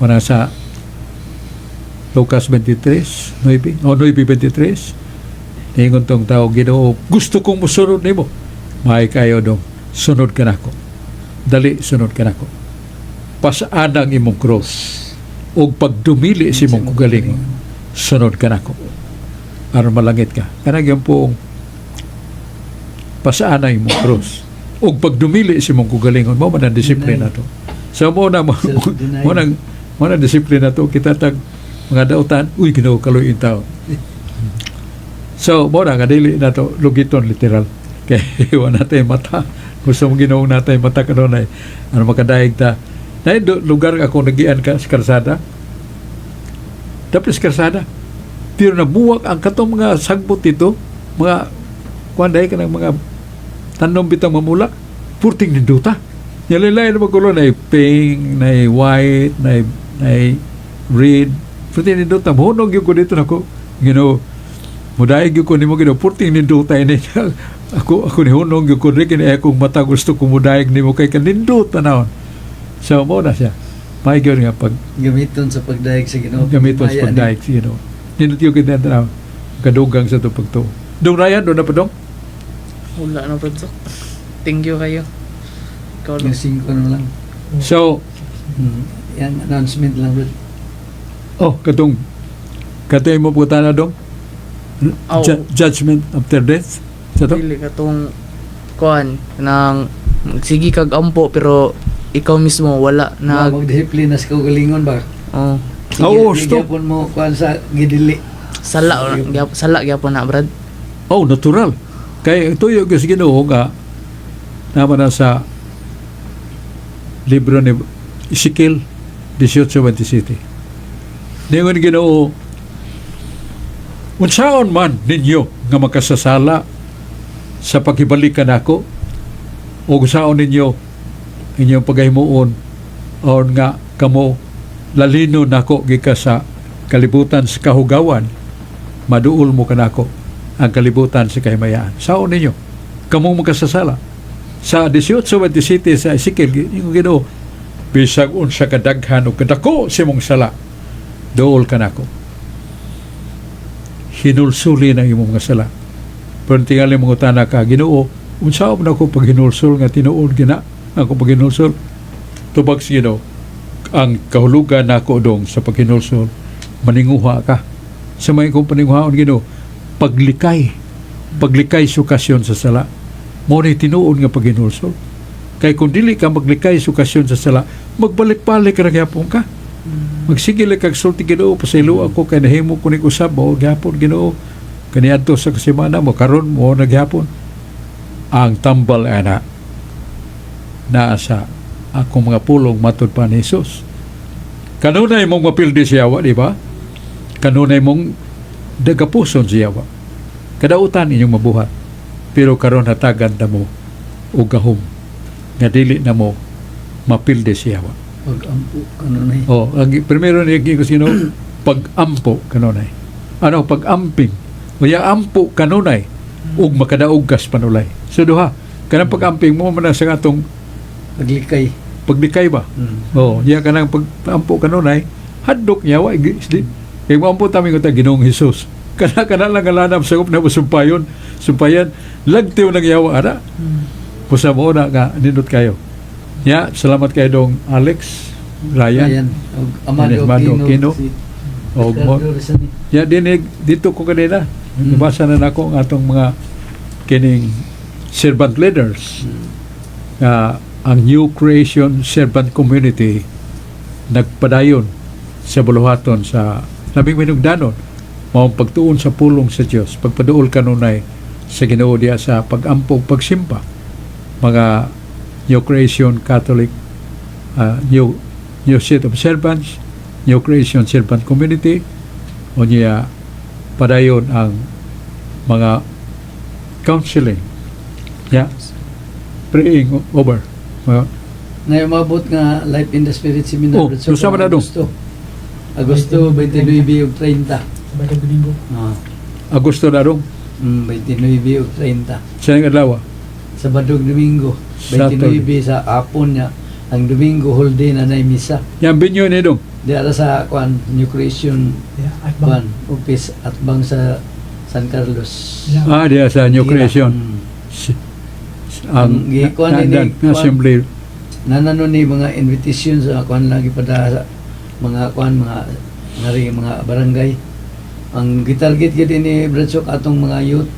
Manang sa Lucas 23, 9, o 9:23, niingon tong tao, "Ginoo, gusto kong musunod nimo." "May kayo dong, sunod ka nako. Dali, sunod ka nako. Pasaan ang imong cross ug pagdumili sa imong kaugalingon, sunod ka nako. Aron malangit ka." Kanang yung poong pasaan ang imong cross ug pagdumili sa imong kaugalingon, mo man ang disiplina to. So mo na mo, Self-denial. mo na disiplina to. Kita tag mga dautan, uy, Ginoo, kaluoy tawo. So mo na nga dili na to lugiton literal kay wala natay mata. Gusto mo Ginoo natay mata kanunay ano makadaig ta. Dahil lugar ako nagian ka sa karsada. Dapat sa karsada. Pero nabuwak ang katong mga sagbot dito, mga kuan dahil kanang mga tanom bitang mamulak, purting ninduta. Yalilay na magkulo na pink, na white, na red, purting ninduta. Muhunog gyud ko dito nako. Ginoo, mudayeg gyud ko nimo Ginoo, purting ninduta ini. Ako ni hunog gyud ko rin kini akong mata gusto ko mudayeg nimo kay kanindot tanawon. So mo na siya. May gyud nga pag Gamiton sa pagdayeg sa Ginoo. gamiton sa Maya ni. pagdayeg sa Ginoo. Nindot yung kita tanaw. Kadugang sa itong pagtuo. Dong Ryan, doon na pa dong? Wala na, Brad Sok. Thank you kayo. Ikaw lang. Yung 5 na lang. So, Yan, announcement lang, Brad. oh, katong katong mo po na dong? Aw. Judgment after death? Sa to? Dili katong kuan nang sige kag ampo pero ikaw mismo wala Na na magdisiplina sa kaugalingon ba? Oh, sige. Oo, Di stop. gyapon mo kuan sa gidili. Sala sala gyapon na, Brad. Oh, natural. Kay ang tuyo sa Ginoo nga naman na sa libro ni Ezekiel 18:27. Ningon Ginoo, unsaon man ninyo nga makasasala sa paghibalikan nako o unsaon ninyo inyong paghimuon on nga kamo lalino nako gikan sa kalibutan sa kahugawan, maduol mo kanako ang kalibutan sa kahimayaan. Saon ninyo kamo makasasala sa 18:27 sa Ezekiel, ingon Ginoo, bisag unsa kadaghan o kadako sa imong sala, duol kanako, hinulsuli na imong mga sala. Pero tingali mangutana ka, "Ginoo, unsa man ako paghinulsol nga tinuod gina ako paghinulsol?" Tubag sa Ginoo, ang kahulugan nako dong sa paghinulsol, maninguha ka sa may kong paninguhaon Ginoo, paglikay, paglikay sa okasyon sa sala. Mo ni tinuod nga paghinulsol, kay kung dili ka maglikay sa okasyon sa sala, magbalik-balik ra gyapon ka, magsigil kag sulti, "Ginoo, pasaylo ako kay nahimo ko ni usab mo gyapon, Ginoo, kaniadto sa kasimana mo karon mo nagyapon." Ang tambal ana naa sa akong mga pulong matud pa ni Jesus. Kanunay mong mapildi siya yawa, di ba? Kanunay mong dagapuson siya yawa. Kadautan inyong mabuhat. Pero karon hatagan na mo og gahom nga dili na mo mapildi siya yawa. Pag-ampo kanunay. Oh, ang primero niya ko sino pag-ampo kanunay. Ano pag-amping? Uya ampo kanunay ug makadaog kas panulay. So duha, kanang pag-amping mo man na sa atong Paglikay. Paglikay ba? Oh, niya kanang pag-ampo kanunay, hadlok niya wa di. Kay mo ampo tami ko ta Ginoong Hesus. Kana kana lang ang lanam sa na mo sumpayon, sumpayan lagtiw nang yawa ana. Pusa mo na nga nindot kayo. Ya, salamat kay dong Alex, Ryan, Ayan. Og Amado Amado Aquino. Aquino. Si og mo. Ricardo Rizani. Ya dinig dito ko kanina. Nabasa na nako ang atong mga kining servant leaders. Nga ang New Creation Servant Community nagpadayon sa buluhaton sa labing minugdanon mao ang pagtuon sa pulong sa Dios, pagpaduol kanunay sa Ginoo diya sa pag-ampo, pagsimba, mga New Creation Catholic, New New Set of Servants, New Creation Servant Community. O niya padayon ang mga counseling, yeah, praying over. Mga Na umabot nga Life in the Spirit Seminar. Oh, Brad Sok, unsa man na dong? Agosto. Agosto 29 ug 30. Sabado, Domingo. Ah, Agosto na dong? 29 ug 30. Sa iyang adlaw? Sabado ug Domingo. Saturday. 29 sa hapon niya. Ang Domingo whole day na nay misa. Yang binyo ni dong? Di ara sa kuan New Creation Yeah, at kuan office at bang sa San Carlos. Yeah. Ah, diya sa New Gira. Creation. Ang Ang gikuan na, ni na, kuan- assembly. Nanano ni mga invitation sa kuan lagi pada sa mga kuan mga ngari mga barangay. Ang gitarget gid ini, Brad Sok, atong mga youth.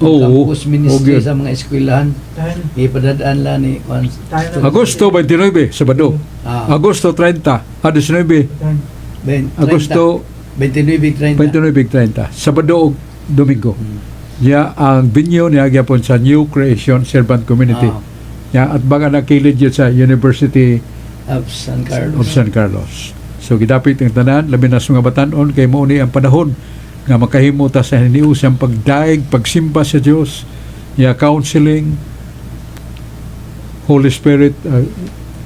Oo. Campus ministry Okay. sa mga eskwelahan. Tayo, Ipadadaan la ni kuan. tayo na. Agosto 29, Sabado. Ah, Agosto 30, ah, 19. Tayo. 30. Agosto 29 30. 29, 30, Sabado ug Domingo. Ya ang binyo niya gyapon sa New Creation Servant Community. Ah. Ya at baka nakilid yun sa University Of San Carlos. Of San Carlos. So gidapit ang tanan, labi na sa mga batan-on, kay mao ni ang panahon nga makahimo ta sa hiniusang pagdaig, pagsimba sa Dios, ya counseling, Holy Spirit,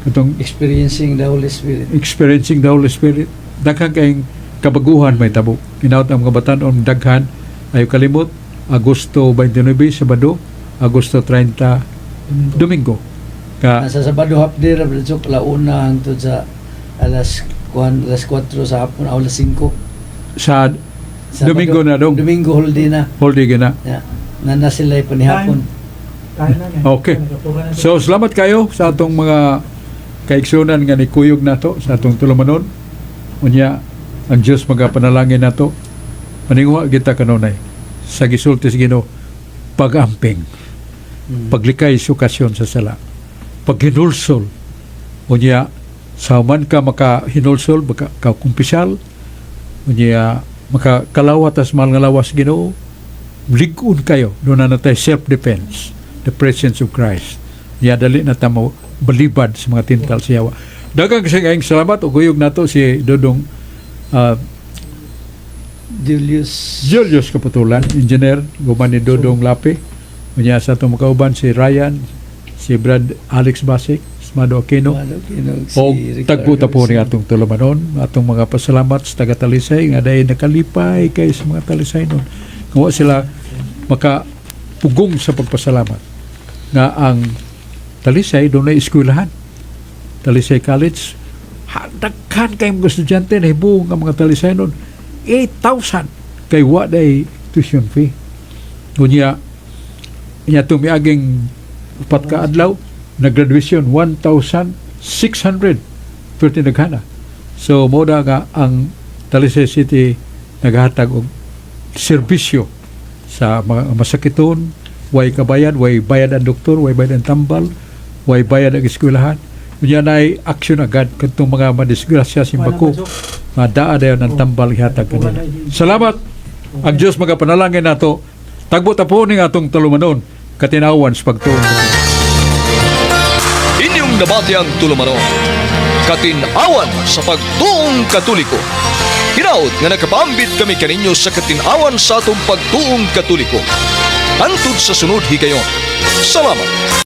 katong Experiencing the Holy Spirit. Experiencing the Holy Spirit. Daghan kayong kabaguhan may tabo. Hinaot ang mga batan-on daghan ayo kalimot Agosto 29, Sabado, Agosto 30, Domingo. Ka Sa Sabado half day ra, Brad Sok, launa hangtod sa alas kuan, alas 4 sa hapon o alas 5. Sa Sabado. Domingo na dong. Domingo whole day na. Whole day na. Yeah. Na na sila panihapon. Okay. So salamat kayo sa atong mga kaigsunan nga nikuyog nato sa atong tulumanon. Unya ang Dios magapanalangin nato. Maninguha kita kanunay sa gisulti sa Ginoo, pag-amping, paglikay sa okasyon sa sala, paghinulsol. Unya sa man ka makahinulsol, maka kakumpisal, unya makakalawat as mahal nga lawas Ginoo, lig-on kayo. Doon na natay self-defense, the presence of Christ. Niya dali na ta mo balibad sa mga tintal sa yawa. Daghang kasi kayong salamat ug kuyog nato si Dodong Julius. Julius Kaputulan, engineer, guman ni Dodong Lapi. Unya sa atong makauban si Ryan, si Brad Alex Basic, si Mado Aquino. Mado Aquino, si O Ricardo tagpo po ni Wilson. atong tulumanon, atong mga pasalamat sa taga Talisay nga dahil nakalipay kay sa mga Talisay nun. Kung wa sila makapugong sa pagpasalamat nga ang Talisay doon na eskwelahan. Talisay College, daghan kay mga estudyante na hibuong ang mga Talisay nun. 8,000 kay wa day tuition fee. Unya, inya tumiaging 4 ka adlaw nag-graduation 1,600 perti naghana. So mo na nga ang Talisay City naghatag og serbisyo sa mga masakiton, way kabayad, way bayad ang doktor, way bayad ang tambal, way bayad ang eskwelahan. Unya naay action agad kadtong mga madisgrasya simbako, madaa dayon ang tambal gihatag kanila. Salamat. Ang Dios magapanalangin nato. Tagbo ta po ning atong tulumanon, Katinawan sa pagtuo. Inyong nabati ang tulumanon, Katinawan sa pagtuong Katoliko. Hinaot nga nakapaambit kami kaninyo sa katinawan sa atong pagtuong Katoliko. Hantod sa sunod higayon. Salamat.